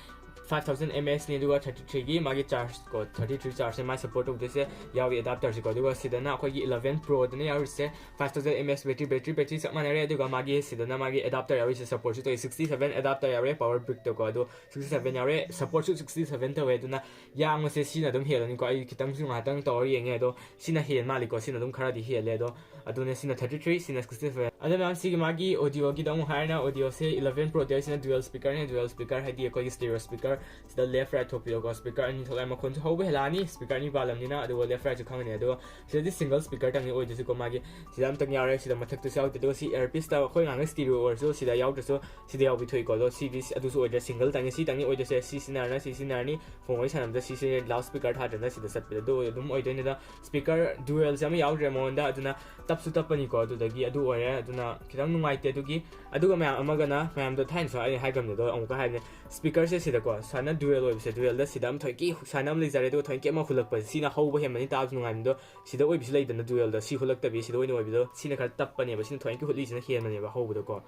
five thousand M ꯑꯦꯁꯅꯤ꯫ ꯑꯗꯨꯒ ꯊꯥꯔꯇꯤ ꯊ꯭ꯔꯤꯒꯤ ꯃꯥꯒꯤ ꯆꯥꯔꯖ ꯀꯣ, ꯊꯥꯔꯇꯤ ꯊ꯭ꯔꯤ ꯆꯥꯔꯖꯁꯦ ꯃꯥ ꯁꯞꯄꯣꯔꯠ ꯇꯧꯗꯣꯏꯁꯦ ꯌꯥꯎꯔꯤ ꯑꯦꯗꯥꯞꯇꯔꯁꯦꯀꯣ꯫ ꯑꯗꯨꯒ ꯁꯤꯗꯅ ꯑꯩꯈꯣꯏꯒꯤ ꯏꯂꯚꯦꯟ ꯄ꯭ꯔꯣꯗꯅ ꯌꯥꯎꯔꯤꯁꯦ ꯐꯥꯏꯚ ꯊꯥꯎꯖꯟ ꯑꯦꯝ ꯑꯦꯁ ꯕꯦꯇ꯭ꯔꯤ, ꯕꯦꯇ꯭ꯔꯤ ꯕꯦꯇ꯭ꯔꯤ ꯆꯞ ꯃꯥꯟꯅꯔꯦ꯫ ꯑꯗꯨꯒ ꯃꯥꯒꯤ ꯁꯤꯗꯅ ꯃꯥꯒꯤ ꯑꯦꯗꯥꯞꯇꯔ ꯌꯥꯎꯔꯤꯁꯦ ꯁꯞꯄꯣꯔꯠꯁꯨ ꯇꯧꯏ, ꯁꯤꯛꯁꯇꯤ ꯁꯚꯦꯟ ꯑꯦꯗꯥꯞꯇꯔ ꯌꯥꯎꯔꯦ ꯄꯋꯥꯔ ꯕ꯭ꯔꯤꯛꯇꯀꯣ꯫ ꯑꯗꯣ ꯁꯤꯛꯁꯇꯤ ꯁꯚꯦꯟ ꯌꯥꯎꯔꯦ, ꯁꯞꯄꯣꯔꯠꯁꯨ ꯁꯤꯛꯁꯇꯤ ꯁꯚꯦꯟ ꯇꯧꯋꯦ꯫ ꯑꯗꯨꯅ ꯌꯥꯡꯕꯁꯦ ꯁꯤꯅ ꯑꯗꯨꯝ ꯍꯦꯜꯂꯅꯤꯀꯣ꯫ ꯑꯩ ꯈꯤꯇꯪꯁꯨ ꯉꯥꯏꯍꯥꯛꯇꯪ ꯇꯧꯔ ꯌꯦꯡꯉꯦ, ꯑꯗꯣ ꯁꯤꯅ ꯍꯦꯟ ꯃꯥꯜꯂꯤꯀꯣ, ꯁꯤꯅ ꯑꯗꯨꯝ ꯈꯔꯗꯤ ꯍꯦꯜꯂꯦ꯫ ꯑꯗꯣ ꯑꯗꯨꯅꯦ, ꯁꯤꯅ ꯊꯥꯔꯇꯤ ꯊ꯭ꯔꯤ, ꯁꯤꯅ ꯁꯤꯛꯁꯇꯤ ꯁꯚꯦꯟ꯫ ꯑꯗꯣ ꯃꯌꯥꯝ, ꯁꯤꯒꯤ ꯃꯥꯒꯤ ꯑꯣꯗꯤꯑꯣꯒꯤꯗ ꯑꯃꯨꯛ ꯍꯥꯏꯔꯅ, ꯑꯣꯗꯤꯑꯣꯁꯦ ꯏꯂꯚꯦꯟ ꯄ꯭ꯔꯣꯗ ꯌꯥꯎꯔꯤꯁꯤꯅ ꯗꯨꯋꯦꯜ ꯁ꯭ꯄꯤꯀꯔꯅꯦ꯫ ꯗꯨꯋꯦꯜ ꯁ꯭ꯄꯤꯀꯔ ꯍꯥꯏꯗꯤ ꯑꯩꯈꯣꯏꯒꯤ ꯁ꯭ꯇꯦꯔꯤꯑꯣ ꯁ꯭ꯄꯤꯀꯔ, ꯁꯤꯗ ꯂꯦꯐ ꯔꯥꯏꯠ ꯊꯣꯛꯄꯤꯌꯣꯀꯣ꯫ ꯁ꯭ꯄꯤꯀꯔ ꯑꯅꯤ ꯊꯣꯛꯂꯛꯑꯦ, ꯃꯈꯣꯟꯁꯨ ꯍꯧꯕ ꯍꯦꯜꯂꯛꯑꯅꯤ, ꯁ꯭ꯄꯤꯀꯔ ꯑꯅꯤ ꯄꯥꯜꯂꯝꯅꯤꯅ꯫ ꯑꯗꯨꯒ ꯂꯦꯐ ꯔꯥꯏꯠꯁꯨ ꯈꯪꯒꯅꯤ꯫ ꯑꯗꯨꯒ ꯁꯤꯗꯗꯤ ꯁꯤꯡꯒꯜ ꯁ꯭ꯄꯤꯀꯔ ꯇꯪꯅꯤ ꯑꯣꯏꯗꯣꯏꯁꯤꯀꯣ꯫ ꯃꯥꯒꯤ ꯁꯤꯗ ꯑꯝꯇꯪ ꯌꯥꯎꯔꯦ, ꯁꯤꯗ ꯃꯊꯛꯇꯁꯨ ꯌꯥꯎꯗꯦ꯫ ꯑꯗꯨꯒ ꯁꯤ ꯏꯌꯔꯄꯤꯁꯇ ꯑꯩꯈꯣꯏ ꯉꯥꯡꯅ ꯁ꯭ꯇꯦꯔꯤꯑꯣ ꯑꯣꯏꯔꯁꯨ ꯁꯤꯗ ꯌꯥꯎꯗ꯭ꯔꯁꯨ ꯁꯤꯗ ꯌꯥꯎꯕꯤ ꯊꯣꯛꯏꯀꯣ꯫ ꯑꯗꯣ ꯁꯤꯗꯤ ꯁꯤ-, ꯑꯗꯨꯁꯨ ꯑꯣꯏꯗ꯭ꯔꯦ, ꯁꯤꯡꯒꯜ ꯇꯪꯅꯤ, ꯁꯤ ꯇꯪꯅꯤ ꯑꯣꯏꯗꯣꯏꯁꯦ꯫ ꯁꯤ ꯁꯤꯖꯤꯟꯅꯔꯅ ꯁꯤ ꯁꯤꯖꯤꯟꯅꯔꯅꯤ, ꯐꯣꯟ ꯋꯥꯔꯤ ꯁꯥꯟꯅꯕꯗ ꯁꯤꯁꯦ ꯂꯥꯎꯠ ꯁ꯭ꯄꯤꯀꯔ ꯊꯥꯗ꯭ꯔꯦꯅ ꯁꯤꯗ ꯆꯠꯄꯗ ꯑꯗꯨ ꯑꯗꯨꯝ ꯑꯣꯏꯗꯣꯏꯅꯤꯗ꯫ ꯁ꯭ꯄꯤꯀꯔ ꯗꯨꯋꯦꯜꯁꯦ ꯑꯃ ꯌꯥꯎꯗ꯭ꯔꯦ ꯃꯉꯣꯟꯗ, ꯑꯗꯨꯅ ꯇꯞꯁꯨ ꯇꯞꯄꯅꯤꯀꯣ꯫ ꯑꯗꯨꯗꯒꯤ ꯑꯗꯨ ꯑꯣꯏꯔꯦ, ꯑꯗꯨꯅ ꯈꯤꯇꯪ ꯅꯨꯡꯉꯥꯏꯇꯦ꯫ ꯑꯗꯨꯒꯤ, ꯑꯗꯨꯒ ꯃꯌꯥꯝ ꯑꯃꯒꯅ, ꯃꯌꯥꯝꯗꯣ ꯊꯥꯏꯅꯁꯨ ꯑꯩ ꯍꯥꯏꯈ꯭ꯔꯕꯅꯦ, ꯑꯗꯣ ꯑꯃꯨꯛꯀ ꯍꯥꯏꯕꯅꯦ, ꯁ꯭ꯄꯤꯀꯔꯁꯦ ꯁꯤꯗꯀꯣ, ꯁꯨꯃꯥꯏꯅ ꯗꯨꯋꯦꯜ ꯑꯣꯏꯕꯁꯦ, ꯗꯨꯋꯦꯜꯗ ꯁꯤꯗ ꯑꯃ ꯊꯣꯏꯀꯤ ꯁꯨꯃꯥꯏꯅ ꯑꯃ ꯂꯩꯖꯔꯦ, ꯑꯗꯨꯒ ꯊꯣꯏꯀꯤ ꯑꯃ ꯍꯨꯜꯂꯛꯄꯁꯦ, ꯁꯤꯅ ꯍꯧꯕ ꯍꯦꯟꯕꯅꯤ, ꯇꯥꯕꯁꯨ ꯅꯨꯡꯉꯥꯏꯕꯅꯤ꯫ ꯑꯗꯣ ꯁꯤꯗ ꯑꯣꯏꯕꯁꯨ ꯂꯩꯗꯅ, ꯗꯨꯋꯦꯜꯗ ꯁꯤ ꯍꯨꯜꯂꯛꯇꯕꯤ, ꯁꯤꯗ ꯑꯣꯏꯅ ꯑꯣꯏꯕꯗꯣ, ꯁꯤꯅ ꯈꯔ ꯇꯞꯄꯅꯦꯕ, ꯁꯤꯅ ꯊꯣꯏꯀꯤ ꯍꯨꯠꯂꯤꯁꯤꯅ ꯍꯦꯟꯕꯅꯦꯕ ꯍꯧꯕꯗꯀꯣ꯫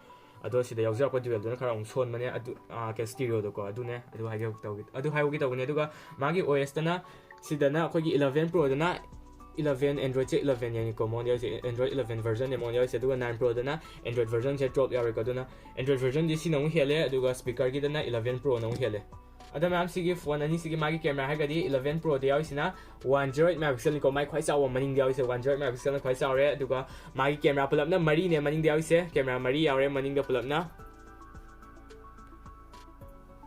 ꯑꯗꯣ ꯁꯤꯗ ꯌꯥꯎꯖꯔꯛꯄ ꯗꯨꯋꯦꯜꯗꯨꯅ ꯈꯔ ꯑꯃꯨꯛ ꯁꯣꯟꯕꯅꯦ꯫ ꯑꯗꯨ, ꯑꯥ, ꯀꯩ, ꯁ꯭ꯇꯤꯔꯤꯑꯣꯗꯀꯣ, ꯑꯗꯨꯅꯦ, ꯑꯗꯨ ꯍꯥꯏꯒꯦ ꯇꯧꯒꯦ, ꯑꯗꯨ ꯍꯥꯏꯍꯧꯒꯦ ꯇꯧꯕꯅꯦ꯫ ꯑꯗꯨꯒ ꯃꯥꯒꯤ ꯑꯣ ꯑꯦꯁꯇꯅ ꯁꯤꯗꯅ ꯑꯩꯈꯣꯏꯒꯤ ꯏꯂꯚꯦꯟ ꯄ꯭ꯔꯣꯗꯅ ꯏꯂꯚꯦꯟ, ꯑꯦꯟꯗ꯭ꯔꯣꯏꯗꯁꯦ ꯏꯂꯚꯦꯟ ꯌꯥꯅꯤꯀꯣ ꯃꯉꯣꯟꯗ ꯌꯥꯎꯔꯤꯁꯦ, ꯑꯦꯟꯗ꯭ꯔꯣꯏꯗ ꯏꯂꯚꯦꯟ ꯚꯔꯖꯟꯅꯦ ꯃꯉꯣꯟꯗ ꯌꯥꯎꯔꯤꯁꯦ꯫ ꯑꯗꯨꯒ ꯅꯥꯏꯟ ꯄ꯭ꯔꯣꯗꯅ ꯑꯦꯟꯗ꯭ꯔꯣꯏꯗ ꯚꯔꯖꯟꯁꯦ ꯇ꯭ꯋꯦꯜꯞ ꯌꯥꯎꯔꯦꯀꯣ꯫ ꯑꯗꯨꯅ ꯑꯦꯟꯗ꯭ꯔꯣꯏꯗ ꯚꯔꯖꯟꯗꯤ ꯁꯤꯅ ꯑꯃꯨꯛ ꯍꯦꯜꯂꯦ, ꯑꯗꯨꯒ ꯁ꯭ꯄꯤꯀꯔꯒꯤꯗꯅ ꯏꯂꯚꯦꯟ ꯄ꯭ꯔꯣꯅ ꯑꯃꯨꯛ ꯍꯦꯜꯂꯦ꯫ ꯑꯗꯣ ꯃꯌꯥꯝ, ꯁꯤꯒꯤ ꯐꯣꯟ ꯑꯅꯤꯁꯤꯒꯤ ꯃꯥꯒꯤ ꯀꯦꯃꯦꯔꯥ ꯍꯥꯏꯔꯒꯗꯤ eleven ꯄ꯭ꯔꯣꯗ ꯌꯥꯎꯔꯤꯁꯤꯅ one zero eight mega ꯄꯤꯛꯁꯦꯜꯅꯤꯀꯣ, ꯃꯥꯏ ꯈ꯭ꯋꯥꯏ ꯆꯥꯎꯕ ꯃꯅꯤꯡꯗ ꯌꯥꯎꯔꯤꯁꯦ ꯋꯥꯟ ꯖꯤꯔꯣ ꯑꯩꯠ ꯃꯦꯒꯥ ꯄꯤꯛꯁꯦꯜꯅ ꯈ꯭ꯋꯥꯏ ꯆꯥꯎꯔꯦ꯫ ꯑꯗꯨꯒ ꯃꯥꯒꯤ ꯀꯦꯃꯦꯔꯥ ꯄꯨꯂꯞꯅ ꯃꯔꯤꯅꯦ ꯃꯅꯤꯡꯗ ꯌꯥꯎꯔꯤꯁꯦ, ꯀꯦꯃꯦꯔꯥ ꯃꯔꯤ ꯌꯥꯎꯔꯦ ꯃꯅꯤꯡꯗ ꯄꯨꯂꯞꯅ꯫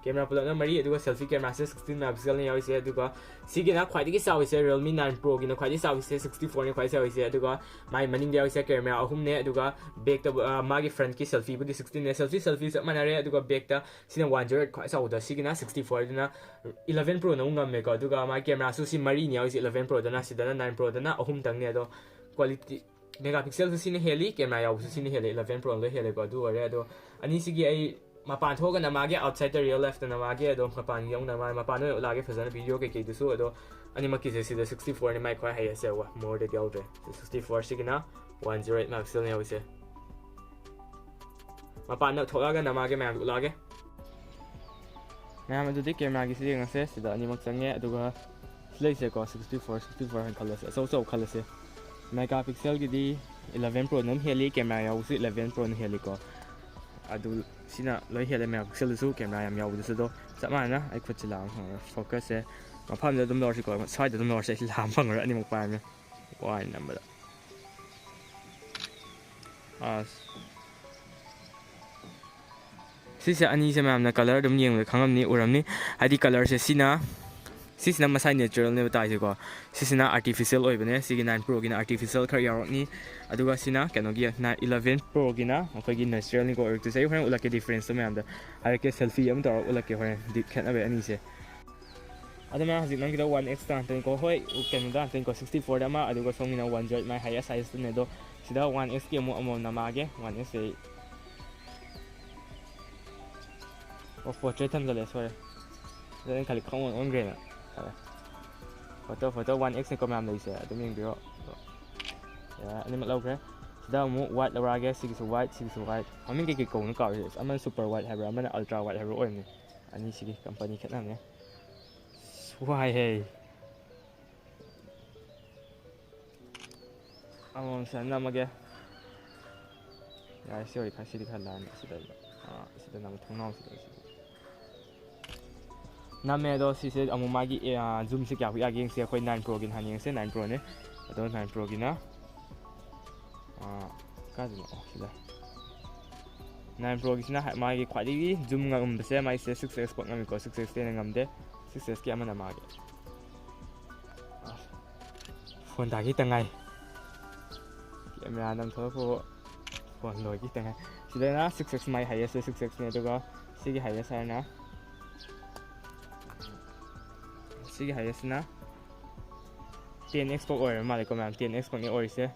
ꯀꯦꯃꯦꯔꯥ ꯄꯨꯂꯞꯅ ꯃꯔꯤ, ꯑꯗꯨꯒ ꯁꯦꯜꯐꯤ ꯀꯦꯃꯦꯔꯥꯁꯦ ꯁꯤꯛꯁꯇꯤꯟ ꯃꯦꯒꯥ ꯄꯤꯛꯁꯦꯜꯅ ꯌꯥꯎꯔꯤꯁꯦ꯫ ꯑꯗꯨꯒ ꯁꯤꯒꯤꯅ ꯈ꯭ꯋꯥꯏꯗꯒꯤ ꯆꯥꯎꯔꯤꯁꯦ, ꯔꯤꯌꯦꯜꯃꯤ ꯅꯥꯏꯟ ꯄ꯭ꯔꯣꯒꯤꯅ ꯈ꯭ꯋꯥꯏꯗꯒꯤ ꯆꯥꯎꯔꯤꯁꯦ, ꯁꯤꯛꯁꯇꯤ ꯐꯣꯔꯅꯤ ꯈ꯭ꯋꯥꯏ ꯆꯥꯎꯔꯤꯁꯦ꯫ ꯑꯗꯨꯒ ꯃꯥꯏ ꯃꯅꯤꯡꯗ ꯌꯥꯎꯔꯤꯁꯦ ꯀꯦꯃꯦꯔꯥ ꯑꯍꯨꯝꯅꯦ, ꯑꯗꯨꯒ ꯕꯦꯛꯇ, ꯑ, ꯃꯥꯒꯤ ꯐ꯭ꯔꯟꯠꯀꯤ ꯁꯦꯜꯐꯤꯕꯨꯗꯤ ꯁꯤꯛꯁꯇꯤꯟꯅꯦ, ꯁꯦꯜꯐꯤ ꯁꯦꯜꯐꯤ ꯆꯞ ꯃꯥꯟꯅꯔꯦ꯫ ꯑꯗꯨꯒ ꯕꯦꯛꯇ ꯁꯤꯅ ꯋꯥꯟ ꯖꯤꯔꯣ ꯑꯦꯠ ꯈ꯭ꯋꯥꯏ ꯆꯥꯎꯕꯗ, ꯁꯤꯒꯤꯅ ꯁꯤꯛꯁꯇꯤ ꯐꯣꯔ, ꯑꯗꯨꯅ ꯏꯂꯚꯦꯟ ꯄ꯭ꯔꯣꯅ ꯑꯃꯨꯛ ꯉꯝꯃꯦꯀꯣ꯫ ꯑꯗꯨꯒ ꯃꯥꯒꯤ ꯀꯦꯃꯦꯔꯥꯁꯨ ꯁꯤ ꯃꯔꯤꯅꯤ ꯌꯥꯎꯔꯤꯁꯦ, ꯏꯂꯚꯦꯟ ꯄ꯭ꯔꯣꯗꯅ, ꯁꯤꯗꯅ ꯅꯥꯏꯟ ꯄ꯭ꯔꯣꯗꯅ ꯑꯍꯨꯝꯇꯪꯅꯦ꯫ ꯑꯗꯣ ꯀ꯭ꯋꯥꯂꯤꯇꯤ, ꯃꯦꯒꯥ ꯄꯤꯛꯁꯦꯜꯁꯨ ꯁꯤꯅ ꯍꯦꯜꯂꯤ, ꯀꯦꯃꯦꯔꯥ ꯌꯥꯎꯕꯁꯨ ꯁꯤꯅ ꯍꯦꯜꯂꯤ, ꯏꯂꯚꯦꯟ ꯄ꯭ꯔꯣꯅ ꯂꯣꯏ ꯍꯦꯜꯂꯦꯀꯣ꯫ ꯑꯗꯨ ꯑꯣꯏꯔꯦ꯫ ꯑꯗꯣ ꯑꯅꯤꯁꯤꯒꯤ ꯑꯩ ꯃꯄꯥꯟ ꯊꯣꯛꯑꯒꯅ ꯃꯥꯒꯤ, ꯑꯥꯎꯠꯁꯥꯏꯗꯇ ꯔꯤꯌꯦꯜ ꯂꯥꯏꯐꯇꯅ ꯃꯥꯒꯤ, ꯑꯗꯣ ꯃꯄꯥꯟꯒꯤ ꯌꯧꯅ ꯃꯥꯒꯤ, ꯃꯄꯥꯟꯗ ꯑꯣꯏꯅ ꯎꯠꯂꯛꯑꯒꯦ ꯐꯖꯅ ꯚꯤꯗꯤꯑꯣ ꯀꯩꯀꯩꯗꯨꯁꯨ꯫ ꯑꯗꯣ ꯑꯅꯤꯃꯛꯀꯤꯁꯦ ꯁꯤꯗ ꯁꯤꯛꯁꯇꯤ ꯐꯣꯔꯅꯤ ꯃꯥꯏ ꯈ꯭ꯋꯥꯏ ꯍꯥꯏꯌꯦꯁꯁꯦ, ꯃꯣꯔꯗꯗꯤ ꯌꯥꯎꯗ꯭ꯔꯦ꯫ ꯁꯤꯛꯁꯇꯤ ꯐꯣꯔ ꯁꯤꯒꯤꯅ ꯋꯥꯟ ꯖꯤꯔꯣ ꯑꯦꯠ ꯃꯦꯒꯥ ꯄꯤꯛꯁꯦꯜꯅ ꯌꯥꯎꯔꯤꯁꯦ꯫ ꯃꯄꯥꯟꯗ ꯊꯣꯛꯂꯛꯑꯒꯅ ꯃꯥꯒꯤ ꯃꯌꯥꯝꯗꯨ ꯎꯠꯂꯛꯑꯒꯦ꯫ ꯃꯌꯥꯝ ꯑꯗꯨꯗꯤ ꯀꯦꯃꯦꯔꯥꯒꯤꯁꯤ ꯌꯦꯡꯉꯁꯦ꯫ ꯁꯤꯗ ꯑꯅꯤꯃꯛ ꯆꯪꯉꯦ, ꯑꯗꯨꯒ ꯁꯤ ꯂꯩꯁꯦꯀꯣ, ꯁꯤꯛꯁꯇꯤ ꯐꯣꯔ, ꯁꯤꯛꯁꯇꯤ ꯐꯣꯔ ꯍꯥꯏꯅ ꯈꯜꯂꯁꯦ, ꯑꯆꯧ ꯑꯆꯧꯕ ꯈꯜꯂꯁꯦ꯫ ꯃꯦꯒꯥ ꯄꯤꯛꯁꯦꯜꯒꯤꯗꯤ ꯏꯂꯚꯦꯟ ꯄ꯭ꯔꯣꯅ ꯑꯗꯨꯝ ꯍꯦꯜꯂꯤ, ꯀꯦꯃꯦꯔꯥ ꯌꯥꯎꯕꯁꯨ ꯏꯂꯚꯦꯟ ꯄ꯭ꯔꯣꯅ ꯍꯦꯜꯂꯤꯀꯣ꯫ ꯑꯗꯨ ꯁꯤꯅ ꯂꯣꯏ ꯍꯦꯜꯂꯦ, ꯃꯦꯒꯥ ꯄꯤꯛꯁꯦꯜꯗꯁꯨ ꯀꯦꯃꯦꯔꯥ ꯌꯥꯝ ꯌꯥꯎꯕꯗꯨꯁꯨ꯫ ꯑꯗꯣ ꯆꯞ ꯃꯥꯟꯅꯅ ꯑꯩ ꯈꯨꯠꯁꯤ ꯂꯥꯝꯕ ꯐꯪꯉꯔꯣꯏ, ꯐꯣꯀꯁꯁꯦ ꯃꯐꯝꯗ ꯑꯗꯨꯝ ꯂꯧꯔꯁꯤꯀꯣ, ꯁ꯭ꯋꯥꯏꯗ ꯑꯗꯨꯝ ꯂꯧꯔꯁꯦ, ꯑꯩ ꯂꯥꯝꯕ ꯐꯪꯉꯔꯣꯏ ꯑꯅꯤꯃꯛ ꯄꯥꯏꯔꯕꯅꯤꯅ꯫ ꯋꯥꯏ ꯅꯝꯕꯗ꯫ ꯑꯁ꯫ ꯁꯤꯁꯦ ꯑꯅꯤꯁꯦ ꯃꯌꯥꯝꯅ ꯀꯂꯔ ꯑꯗꯨꯝ ꯌꯦꯡꯕꯗ ꯈꯪꯉꯝꯅꯤ, ꯎꯔꯝꯅꯤ꯫ ꯍꯥꯏꯗꯤ ꯀꯂꯔꯁꯦ ꯁꯤꯅ, ꯁꯤꯁꯤꯅ ꯃꯁꯥꯏ ꯅꯦꯆꯔꯦꯜꯅꯦꯕ ꯇꯥꯏꯁꯦꯀꯣ꯫ ꯁꯤꯁꯤꯅ ꯑꯥꯔꯇꯤꯐꯤꯁꯦꯜ ꯑꯣꯏꯕꯅꯦ꯫ ꯁꯤꯒꯤ ꯅꯥꯏꯟ ꯄ꯭ꯔꯣꯒꯤꯅ ꯑꯥꯔꯇꯤꯐꯤꯁꯦꯜ ꯈꯔ ꯌꯥꯎꯔꯛꯅꯤ꯫ ꯑꯗꯨꯒ ꯁꯤꯅ ꯀꯩꯅꯣꯒꯤ, ꯏꯂꯚꯦꯟ ꯄ꯭ꯔꯣꯒꯤꯅ ꯑꯩꯈꯣꯏꯒꯤ ꯅꯦꯆꯔꯦꯜꯅꯤꯀꯣ ꯑꯣꯏꯔꯛꯇꯣꯏꯁꯦ꯫ ꯑꯩ ꯍꯣꯔꯦꯟ ꯎꯠꯂꯛꯀꯦ, ꯗꯤꯐ꯭ꯔꯦꯟꯁꯇꯣ ꯃꯌꯥꯝꯗ ꯍꯥꯏꯔꯛꯀꯦ꯫ ꯁꯦꯜꯐꯤ ꯑꯃ ꯇꯧꯔꯒ ꯎꯠꯂꯛꯀꯦ ꯍꯣꯔꯦꯟ, ꯗꯤ ꯈꯦꯠꯅꯕꯩ ꯑꯅꯤꯁꯦ꯫ ꯑꯗꯨ ꯃꯌꯥꯝ ꯍꯧꯖꯤꯛ ꯅꯪꯒꯤꯗ ꯋꯥꯟ ꯑꯦꯛꯁꯇ ꯉꯥꯛꯇꯅꯤꯀꯣ꯫ ꯍꯣꯏ, ꯀꯩꯅꯣꯗ ꯉꯥꯛꯇꯅꯤꯀꯣ, ꯁꯤꯛꯁꯇꯤ ꯐꯣꯔꯗ ꯑꯃ, ꯑꯗꯨꯒ ꯁꯣꯝꯒꯤꯅ ꯋꯥꯟ ꯖꯤꯔꯣ ꯑꯦꯠ ꯃꯥꯏ ꯍꯥꯏꯌꯦꯁ ꯍꯥꯏꯌꯦꯁꯇꯅꯦ꯫ ꯑꯗꯣ ꯁꯤꯗ ꯋꯥꯟ ꯑꯦꯛꯁꯀꯤ ꯑꯃꯨꯛ ꯑꯃꯃꯝ ꯅꯝꯃꯛꯑꯒꯦ꯫ ꯋꯥꯟ ꯑꯦꯛꯁꯁꯦ ꯑꯩ, ꯑꯣ, ꯄꯣꯔꯇ꯭ꯔꯦꯠ ꯊꯝꯖꯜꯂꯦ, ꯁꯣꯏꯔꯦ꯫ ꯑꯗꯨ ꯑꯩꯅ ꯈꯜꯂꯤ ꯈꯪꯑꯣꯟ ꯑꯣꯟꯈ꯭ꯔꯦꯅ꯫ ꯐꯔꯦ꯫ ꯐꯣꯇꯣ, ꯐꯣꯇꯣ ꯋꯥꯟ ꯑꯦꯛꯁꯅꯤꯀꯣ ꯃꯌꯥꯝ ꯂꯩꯔꯤꯁꯦ, ꯑꯗꯨꯝ ꯌꯦꯡꯕꯤꯔꯣ꯫ ꯑꯗꯣ, ꯌꯥꯔꯦ, ꯑꯅꯤꯃꯛ ꯂꯧꯈ꯭ꯔꯦ꯫ ꯁꯤꯗ ꯑꯃꯨꯛ ꯋꯥꯏꯠ ꯂꯧꯔꯛꯑꯒꯦ꯫ ꯁꯤꯒꯤꯁꯨ ꯋꯥꯏꯠ, ꯁꯤꯒꯤꯁꯨ ꯋꯥꯏꯠ꯫ ꯃꯃꯤꯡ ꯀꯩꯀꯩ ꯀꯧꯕꯅꯣ ꯀꯥꯎꯔꯦ꯫ ꯑꯃꯅ ꯁꯨꯄꯔ ꯋꯥꯏꯠ ꯍꯥꯏꯕ꯭ꯔꯥ, ꯑꯃꯅ ꯑꯜꯇ꯭ꯔꯥ ꯋꯥꯏꯠ ꯍꯥꯏꯕ꯭ꯔꯥ ꯑꯣꯏꯕꯅꯤ꯫ ꯑꯅꯤꯁꯤꯒꯤ ꯀꯝꯄꯅꯤ ꯈꯦꯠꯅꯕꯅꯦ꯫ ꯑꯁ, ꯋꯥꯏꯍꯦ꯫ ꯑꯃꯃꯝ ꯁꯤꯗ ꯅꯝꯃꯒꯦ꯫ ꯌꯥꯔꯦ, ꯁꯤ ꯑꯣꯏꯔꯗꯤ ꯈꯔ, ꯁꯤꯗꯤ ꯈꯔ ꯂꯥꯏꯔꯅꯤ꯫ ꯁꯤꯗ, ꯑꯥ, ꯁꯤꯗ ꯅꯝꯃ ꯊꯣꯡꯅꯥꯎꯁꯤꯗ, ꯁꯤꯗ꯫ ꯅꯝꯃꯦ꯫ ꯑꯗꯣ ꯁꯤꯁꯦ ꯑꯃꯨꯛ ꯃꯥꯒꯤ, ꯑꯦ, ꯑꯥ, ꯖꯨꯝꯁꯦ ꯀꯌꯥ ꯌꯥꯒꯦ ꯌꯦꯡꯁꯦ꯫ ꯑꯩꯈꯣꯏ ꯅꯥꯏꯟ ꯄ꯭ꯔꯣꯒꯤꯅ ꯍꯥꯟꯅ ꯌꯦꯡꯁꯦ, ꯅꯥꯏꯟ ꯄ꯭ꯔꯣꯅꯦ꯫ ꯑꯗꯣ ꯅꯥꯏꯟ ꯄ꯭ꯔꯣꯒꯤꯅ, ꯑꯥ, ꯀꯥꯏꯗꯅꯣ? ꯑꯣ, ꯁꯤꯗ꯫ Nine Proꯒꯤꯁꯤꯅ ꯍꯥꯏ-, ꯃꯥꯒꯤ ꯈ꯭ꯋꯥꯏꯗꯒꯤ zoom ꯉꯝꯕꯁꯦ ꯃꯥꯏꯁꯦ six X ꯐꯥꯎ ꯉꯝꯃꯤꯀꯣ, six Xꯇꯩ ꯍꯦꯟꯅ ꯉꯝꯗꯦ, six Xꯀꯤ ꯑꯃꯅ ꯃꯥꯒꯤ꯫ ꯐꯣꯟ ꯇꯥꯒꯦ ꯇꯉꯥꯏ꯫ ꯀꯦꯃꯦꯔꯥ ꯅꯝꯊꯣꯛꯂꯛꯄ ꯐꯣꯟ ꯂꯣꯏꯒꯦ ꯇꯉꯥꯏ꯫ ꯁꯤꯗꯅ six X ꯃꯥꯏ highest, six Xꯅꯦ, ꯑꯗꯨꯒ ꯁꯤꯒꯤ highest ꯍꯥꯏꯔꯅ, ꯁꯤꯒꯤ highestꯅ ten X ꯐꯥꯎ ꯑꯣꯏꯔ ꯃꯥꯜꯂꯦꯀꯣ ꯃꯌꯥꯝ, ten X ꯐꯥꯎꯅꯦ ꯑꯣꯏꯔꯤꯁꯦ꯫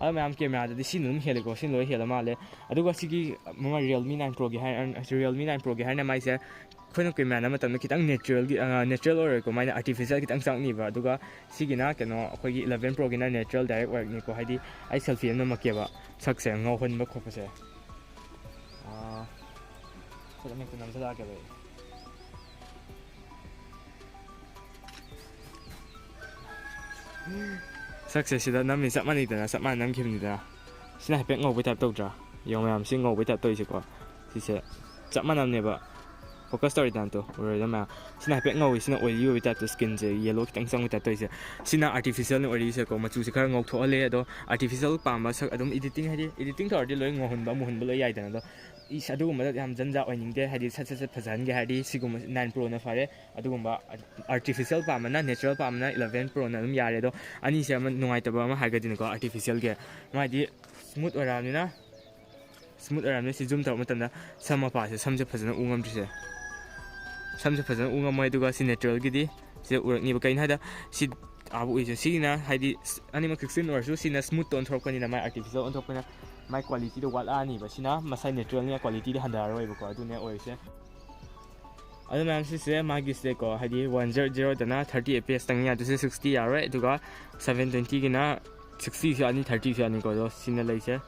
ꯑꯗꯣ ꯃꯌꯥꯝ ꯀꯦꯃꯦꯔꯥꯗꯗꯤ ꯁꯤꯅ ꯑꯗꯨꯝ ꯍꯦꯜꯂꯦꯀꯣ, ꯁꯤꯅ ꯂꯣꯏ ꯍꯦꯜꯂ ꯃꯥꯜꯂꯦ꯫ ꯑꯗꯨꯒ ꯁꯤꯒꯤ ꯑꯃ Realme Nine Proꯒꯤ ꯍꯥꯏꯔ, Realme Nine Proꯒꯤ ꯍꯥꯏꯔꯅ ꯃꯥꯏꯁꯦ ꯑꯩꯈꯣꯏꯅ ꯀꯦꯃꯦꯔꯥ ꯅꯝꯕ ꯃꯇꯝꯗ ꯈꯤꯇꯪ natural ꯒꯤ, ꯑ, natural ꯑꯣꯏꯔꯣꯏꯀꯣ, ꯃꯥꯏꯅ artificial ꯈꯤꯇꯪ ꯆꯪꯅꯤꯕ꯫ ꯑꯗꯨꯒ ꯁꯤꯒꯤꯅ ꯀꯩꯅꯣ ꯑꯩꯈꯣꯏꯒꯤ eleven Proꯒꯤꯅ natural direct ꯑꯣꯏꯔꯛꯅꯤꯀꯣ, ꯍꯥꯏꯗꯤ ꯑꯩ selfie ꯑꯃ ꯅꯝꯃꯛꯀꯦꯕ, ꯁꯛꯁꯦ ꯉꯧꯍꯟꯕ ꯈꯣꯠꯄꯁꯦ꯫ ꯑꯥ, ꯈꯨꯗꯝ ꯍꯦꯛꯇ ꯅꯝꯁꯤꯜꯂꯛꯑꯒꯦꯕ ꯑꯩ꯫ ꯁꯛꯁꯦ ꯁꯤꯗ ꯅꯝꯃꯤ ꯆꯞ ꯃꯥꯟꯅꯩꯗꯅ, ꯆꯞ ꯃꯥꯟꯅ ꯅꯝꯈꯤꯕꯅꯤꯗꯅ꯫ ꯁꯤꯅ ꯍꯥꯏꯐꯦꯠ ꯉꯧꯕꯩ type ꯇꯧꯗ꯭ꯔꯥ? ꯌꯦꯡꯉꯣ ꯃꯌꯥꯝ, ꯁꯤ ꯉꯧꯕꯩ type ꯇꯧꯔꯤꯁꯦꯀꯣ꯫ ꯁꯤꯁꯦ ꯆꯞ ꯃꯥꯟꯅꯕꯅꯦꯕ꯫ Focus ꯇꯧꯔꯤꯗꯅ ꯇꯣ, ꯎꯔꯣꯏꯗ ꯃꯌꯥꯝ꯫ ꯁꯤꯅ ꯍꯥꯏꯐꯦꯠ ꯉꯧꯋꯤ, ꯁꯤꯅ oily ꯑꯣꯏꯕꯩ type ꯇꯣ, skinꯁꯦ yellow ꯈꯤꯇꯪ ꯆꯪꯕꯩ type ꯇꯧꯔꯤꯁꯦ꯫ ꯁꯤꯅ artificialꯅ ꯑꯣꯏꯔꯤꯁꯦꯀꯣ, ꯃꯆꯨꯁꯦ ꯈꯔ ꯉꯧꯊꯣꯛꯍꯜꯂꯦ꯫ ꯑꯗꯣ artificial ꯄꯥꯝꯕ ꯁꯛ ꯑꯗꯨꯝ editing, ꯍꯥꯏꯗꯤ editing ꯇꯧꯔꯗꯤ ꯂꯣꯏ ꯉꯧꯍꯟꯕ ꯃꯨꯍꯟꯕ ꯂꯣꯏ ꯌꯥꯏꯗꯅ꯫ ꯑꯗꯣ ꯏꯁ, ꯑꯗꯨꯒꯨꯝꯕꯗ ꯌꯥꯝ ꯖꯟꯖꯥ ꯑꯣꯏꯅꯤꯡꯗꯦ, ꯍꯥꯏꯗꯤ ꯁꯠ ꯁꯠ ꯁꯠ ꯐꯖꯍꯟꯒꯦ ꯍꯥꯏꯔꯗꯤ ꯁꯤꯒꯨꯝꯕ Nine Proꯅ ꯐꯔꯦ꯫ ꯑꯗꯨꯒꯨꯝꯕ artificial ꯄꯥꯝꯕꯅ, natural ꯄꯥꯝꯕꯅ eleven Proꯅ ꯑꯗꯨꯝ ꯌꯥꯔꯦ꯫ ꯑꯗꯣ ꯑꯅꯤꯁꯦ ꯑꯃ ꯅꯨꯡꯉꯥꯏꯇꯕ ꯑꯃ ꯍꯥꯏꯔꯒꯗꯤꯅꯦꯀꯣ, artificialꯒꯤ ꯃꯥꯗꯤ smooth ꯑꯣꯏꯔꯛꯑꯕꯅꯤꯅ, smooth ꯑꯣꯏꯔꯛꯑꯕꯅꯤꯅ ꯁꯤ zoom ꯇꯧꯔꯛꯄ ꯃꯇꯝꯗ ꯁꯝ ꯃꯄꯥꯁꯦ, ꯁꯝꯁꯦ ꯐꯖꯅ ꯎ ꯉꯝꯗ꯭ꯔꯤꯁꯦ, ꯁꯝꯁꯦ ꯐꯖꯅ ꯎ ꯉꯝꯃꯣꯏ꯫ ꯑꯗꯨꯒ ꯁꯤ naturalꯒꯤꯗꯤ ꯁꯤꯗ ꯎꯔꯛꯅꯤꯕ꯫ ꯀꯩꯅꯣ ꯍꯥꯏꯗ ꯁꯤ ꯑꯥꯕꯨ ꯎꯏꯁꯦ, ꯁꯤꯒꯤꯅ ꯍꯥꯏꯗꯤ ꯑꯅꯤꯃꯛ sixteen ꯑꯣꯏꯔꯁꯨ ꯁꯤꯅ smoothꯇ ꯑꯣꯟꯊꯣꯔꯛꯄꯅꯤꯅ ꯃꯥꯏ artificial ꯑꯣꯟꯊꯣꯔꯛꯄꯅꯤꯅ ꯃꯥꯏ qualityꯗꯣ ꯋꯥꯠꯂꯛꯑꯅꯤꯕ꯫ ꯁꯤꯅ ꯃꯁꯥꯏ naturalꯅꯤꯅ qualityꯗꯤ ꯍꯟꯊꯔꯔꯣꯏꯕꯀꯣ, ꯑꯗꯨꯅꯦ ꯑꯣꯏꯔꯤꯁꯦ꯫ ꯑꯗꯨ ꯃꯌꯥꯝ ꯁꯤꯁꯦ ꯃꯥꯒꯤꯁꯦꯀꯣ, ꯍꯥꯏꯗꯤ one zero zeroꯗꯅ thirty F P S ꯇꯪ ꯌꯥꯗꯣꯏꯁꯦ, sixty ꯌꯥꯔꯣꯏ꯫ ꯑꯗꯨꯒ seven twentyꯒꯤꯅ sixtyꯁꯨ ꯌꯥꯅꯤ, thirtyꯁꯨ ꯌꯥꯅꯤꯀꯣ꯫ ꯑꯗꯣ ꯁꯤꯅ ꯂꯩꯁꯦ꯫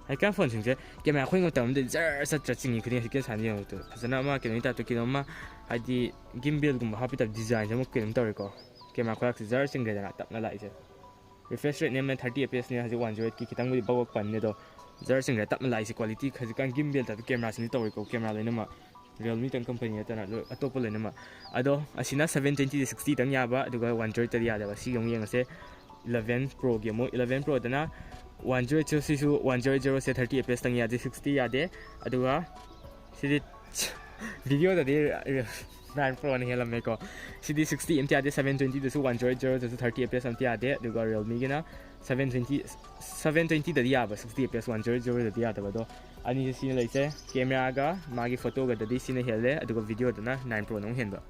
ꯍꯧꯖꯤꯛꯀꯥꯟ ꯐꯣꯟꯁꯤꯡꯁꯦ ꯀꯦꯃꯦꯔꯥ ꯑꯩꯈꯣꯏ ꯃꯇꯝꯗ ꯖꯔ ꯆꯠ ꯆꯠ ꯆꯤꯡꯉꯤ ꯈꯨꯗꯤꯡ ꯍꯧꯖꯤꯛꯀꯤ ꯁꯥꯟꯅ ꯌꯦꯡꯉꯛꯇꯣꯏ ꯐꯖꯅ ꯑꯃ ꯀꯩꯅꯣꯒꯤ typeꯇ ꯀꯩꯅꯣꯝꯃ, ꯍꯥꯏꯗꯤ gimbalꯒꯨꯝꯕ ꯍꯥꯞꯄꯤ type designꯁꯦ ꯑꯃ ꯀꯩꯅꯣꯝ ꯇꯧꯔꯦꯀꯣ꯫ ꯀꯦꯃꯦꯔꯥ ꯈꯨꯂꯥꯛꯁꯦ ꯖꯔ ꯆꯤꯡꯈ꯭ꯔꯦꯗꯅ ꯇꯞꯅ ꯂꯥꯛꯏꯁꯦ꯫ Refresh rate ꯅꯦꯝꯅ thirty F P S ꯅꯦ, ꯍꯧꯖꯤꯛ one zero eightꯀꯤ ꯈꯤꯇꯪꯕꯨꯗꯤ ꯕꯛ ꯕꯛ ꯄꯟꯅꯦ, ꯑꯗꯣ ꯖꯔ ꯆꯤꯡꯈ꯭ꯔꯦ ꯇꯞꯅ ꯂꯥꯛꯏꯁꯦ꯫ Quality ꯍꯧꯖꯤꯛꯀꯥꯟ gimbal typeꯇ ꯀꯦꯃꯦꯔꯥꯁꯤꯡꯁꯦ ꯇꯧꯔꯦꯀꯣ, ꯀꯦꯃꯦꯔꯥ ꯂꯣꯏꯅꯃꯛ꯫ Realme ꯇꯪ company ꯅꯠꯇꯅ ꯂꯣꯏ-, ꯑꯇꯣꯞꯄ ꯂꯣꯏꯅꯃꯛ꯫ ꯑꯗꯣ ꯑꯁꯤꯅ seven twentyꯗ sixty ꯇꯪ ꯌꯥꯕ, ꯑꯗꯨꯒ one zero eightꯇꯗꯤ ꯌꯥꯗꯕ꯫ ꯁꯤꯒꯤ ꯑꯃꯨꯛ ꯌꯦꯡꯉꯁꯦ꯫ eleven Proꯒꯤ ꯑꯃꯨꯛ, eleven Proꯗꯅ one zero eight zero, ꯁꯤꯁꯨ one zero eight zero ꯁꯦ thirty F P S ꯇꯪ ꯌꯥꯗꯦ, sixty ꯌꯥꯗꯦ꯫ ꯑꯗꯨꯒ ꯁꯤꯗꯤ videoꯗꯗꯤ nine Proꯅ ꯍꯦꯜꯂꯝꯃꯦꯀꯣ꯫ ꯁꯤꯗꯤ sixty ꯑꯝꯇ ꯌꯥꯗꯦ, seven twentyꯗꯁꯨ, one zero eight zeroꯗꯁꯨ thirty F P S ꯑꯝꯇ ꯌꯥꯗꯦ꯫ ꯑꯗꯨꯒ Realmeꯒꯤꯅ seven twenty, seven twentyꯗꯗꯤ ꯌꯥꯕ, sixty F P S, one zero eight zeroꯗꯗꯤ ꯌꯥꯗꯕ꯫ ꯑꯗꯣ ꯑꯅꯤꯁꯦ ꯁꯤꯅ ꯂꯩꯁꯦ, cameraꯒ ꯃꯥꯒꯤ photoꯒꯗꯗꯤ ꯁꯤꯅ ꯍꯦꯜꯂꯦ, ꯑꯗꯨꯒ videoꯗꯅ nine Proꯅ ꯑꯃꯨꯛ ꯍꯦꯟꯕ꯫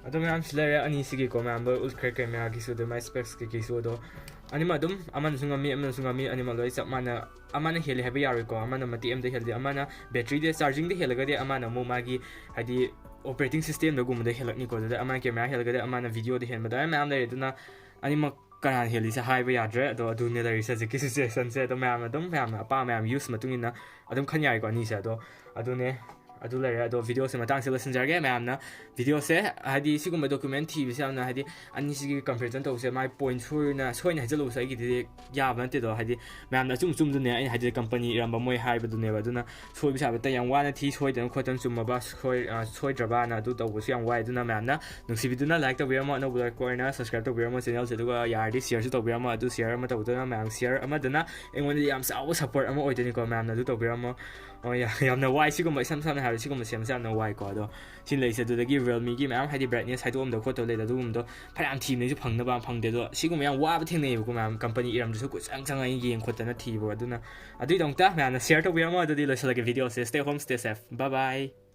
ꯑꯗꯣ ꯃꯌꯥꯝ ꯁꯤ ꯂꯩꯔꯦ, ꯑꯅꯤꯁꯤꯒꯤꯀꯣ, ꯃꯌꯥꯝ ꯂꯣꯏ ꯎꯠꯈ꯭ꯔꯦ, cameraꯒꯤꯁꯨ, ꯑꯗꯨ ꯃꯥꯏ specs ꯀꯩꯀꯩꯁꯨ꯫ ꯑꯗꯣ ꯑꯅꯤꯃꯛ ꯑꯗꯨꯝ, ꯑꯃꯅꯁꯨ ꯉꯝꯃꯤ, ꯑꯃꯅꯁꯨ ꯉꯝꯃꯤ, ꯑꯅꯤꯃꯛ ꯂꯣꯏ ꯆꯞ ꯃꯥꯟꯅ꯫ ꯑꯃꯅ ꯍꯦꯜꯂꯤ ꯍꯥꯏꯕ ꯌꯥꯔꯣꯏꯀꯣ, ꯑꯃꯅ ꯃꯇꯦꯛ ꯑꯃꯗ ꯍꯦꯜꯂꯤ, ꯑꯃꯅ batteryꯗ, chargingꯗ ꯍꯦꯜꯂꯒꯗꯤ ꯑꯃꯅ ꯑꯃꯨꯛ ꯃꯥꯒꯤ, ꯍꯥꯏꯗꯤ, operating systemꯗꯒꯨꯝꯕꯗ ꯍꯦꯜꯂꯛꯅꯤꯀꯣ꯫ ꯑꯗꯨꯗ ꯑꯃꯅ camera ꯍꯦꯜꯂꯒꯗꯤ ꯑꯃꯅ videoꯗ ꯍꯦꯟꯕ, ꯑꯗꯨꯃꯥꯏꯅ ꯃꯌꯥꯝ ꯂꯩꯔꯦ꯫ ꯑꯗꯨꯅ ꯑꯅꯤꯃꯛ ꯀꯅꯥꯅ ꯍꯦꯜꯂꯤꯁꯦ ꯍꯥꯏꯕ ꯌꯥꯗ꯭ꯔꯦ꯫ ꯑꯗꯣ ꯑꯗꯨꯅꯦ ꯂꯩꯔꯤꯁꯦ ꯍꯧꯖꯤꯛꯀꯤ situationꯁꯦ꯫ ꯑꯗꯣ ꯃꯌꯥꯝꯅ ꯑꯗꯨꯝ, ꯃꯌꯥꯝꯅ ꯑꯄꯥꯝꯕ, ꯃꯌꯥꯝ use ꯃꯇꯨꯡ ꯏꯟꯅ ꯑꯗꯨꯝ ꯈꯟ ꯌꯥꯏꯀꯣ ꯑꯅꯤꯁꯦ꯫ ꯑꯗꯣ ꯑꯗꯨꯅꯦ, ꯑꯗꯨ ꯂꯩꯔꯦ꯫ ꯑꯗꯣ videoꯁꯦ ꯃꯇꯥꯡꯁꯦ ꯂꯣꯏꯁꯤꯟꯖꯔꯒꯦ꯫ ꯃꯌꯥꯝꯅ videoꯁꯦ, ꯍꯥꯏꯗꯤ, ꯁꯤꯒꯨꯝꯕ document ꯊꯤꯕꯁꯦ ꯌꯥꯝꯅ, ꯍꯥꯏꯗꯤ, ꯑꯅꯤꯁꯤꯒꯤ comparison ꯇꯧꯕꯁꯦ, ꯃꯥꯏ point ꯁꯣꯏꯅ, ꯁꯣꯏꯅ ꯍꯥꯏꯖꯜꯂꯨꯕꯁꯦ ꯑꯩꯒꯤꯗꯤ ꯌꯥꯕ ꯅꯠꯇꯦꯗꯣ꯫ ꯍꯥꯏꯗꯤ, ꯃꯌꯥꯝꯅ ꯑꯆꯨꯝ ꯑꯆꯨꯝꯗꯨꯅꯦ ꯑꯩꯅ, ꯍꯥꯏꯗꯤ, company ꯏꯔꯝꯕ ꯃꯣꯏ ꯍꯥꯏꯕꯗꯨꯅꯦꯕ꯫ ꯑꯗꯨꯅ ꯁꯣꯏꯕ ꯁꯥꯕ ꯑꯇꯩ ꯌꯥꯝ ꯋꯥꯅ ꯊꯤ, ꯁꯣꯏꯗꯅ ꯈꯣꯠꯇꯅ ꯆꯨꯝꯃꯕ, ꯁꯣꯏ-, ꯑ, ꯁꯣꯏꯗ꯭ꯔꯕꯅ ꯑꯗꯨ ꯇꯧꯕꯁꯨ ꯌꯥꯝ ꯋꯥꯏ꯫ ꯑꯗꯨꯅ ꯃꯌꯥꯝꯅ ꯅꯨꯡꯁꯤꯕꯤꯗꯨꯅ like ꯇꯧꯕꯤꯔꯝꯃꯣ, ꯑꯅꯧꯕ like ꯑꯣꯏꯅ subscribe ꯇꯧꯕꯤꯔꯝꯃꯣ channelꯁꯦ, ꯑꯗꯨꯒ ꯌꯥꯔꯗꯤ shareꯁꯨ ꯇꯧꯕꯤꯔꯝꯃꯣ꯫ ꯑꯗꯨ share ꯑꯃ ꯇꯧꯕꯗꯨꯅ, ꯃꯌꯥꯝ share ꯑꯃꯗꯨꯅ ꯑꯩꯉꯣꯟꯗꯗꯤ ꯌꯥꯝ ꯆꯥꯎꯕ support ꯑꯃ ꯑꯣꯏꯗꯣꯏꯅꯤꯀꯣ꯫ ꯃꯌꯥꯝꯅ ꯑꯗꯨ ꯇꯧꯕꯤꯔꯝꯃꯣ꯫ ꯑꯣ, ꯌꯥ-, ꯌꯥꯝꯅ ꯋꯥꯏ ꯁꯤꯒꯨꯝꯕ, ꯏꯁꯝ ꯁꯝꯅ ꯍꯥꯏꯔꯕꯗ ꯁꯤꯒꯨꯝꯕ ꯁꯦꯝꯕꯁꯦ ꯌꯥꯝꯅ ꯋꯥꯏꯀꯣ꯫ ꯑꯗꯣ ꯁꯤ ꯂꯩꯁꯦ, ꯑꯗꯨꯗꯒꯤ Realmeꯒꯤ ꯃꯌꯥꯝ, ꯍꯥꯏꯗꯤ, brightness ꯍꯥꯏꯗꯣꯛꯑꯝꯗ ꯈꯣꯠꯇꯕ ꯂꯩꯗ, ꯑꯗꯨꯒꯨꯝꯕꯗꯣ ꯐꯅꯌꯥꯝ ꯊꯤꯕꯅꯦ, ꯑꯩꯁꯨ ꯐꯪꯅꯕ ꯑꯃ ꯐꯪꯗꯦ꯫ ꯑꯗꯣ ꯁꯤꯒꯨꯝꯕ ꯌꯥꯝ ꯋꯥꯕ ꯊꯦꯡꯅꯩꯌꯦꯕꯀꯣ ꯃꯌꯥꯝ, company ꯏꯔꯝꯗꯁꯨ ꯀꯣꯏꯆꯪ ꯆꯪꯉ ꯌꯦꯡ ꯈꯣꯠꯇꯅ ꯊꯤꯕ꯫ ꯑꯗꯨꯅ ꯑꯗꯨꯒꯤꯗꯃꯛꯇ ꯃꯌꯥꯝꯅ share ꯇꯧꯕꯤꯔꯝꯃꯣ꯫ ꯑꯗꯨꯗꯤ ꯂꯣꯏꯁꯤꯜꯂꯒꯦ videoꯁꯦ꯫ Stay home, stay safe, bye bye꯫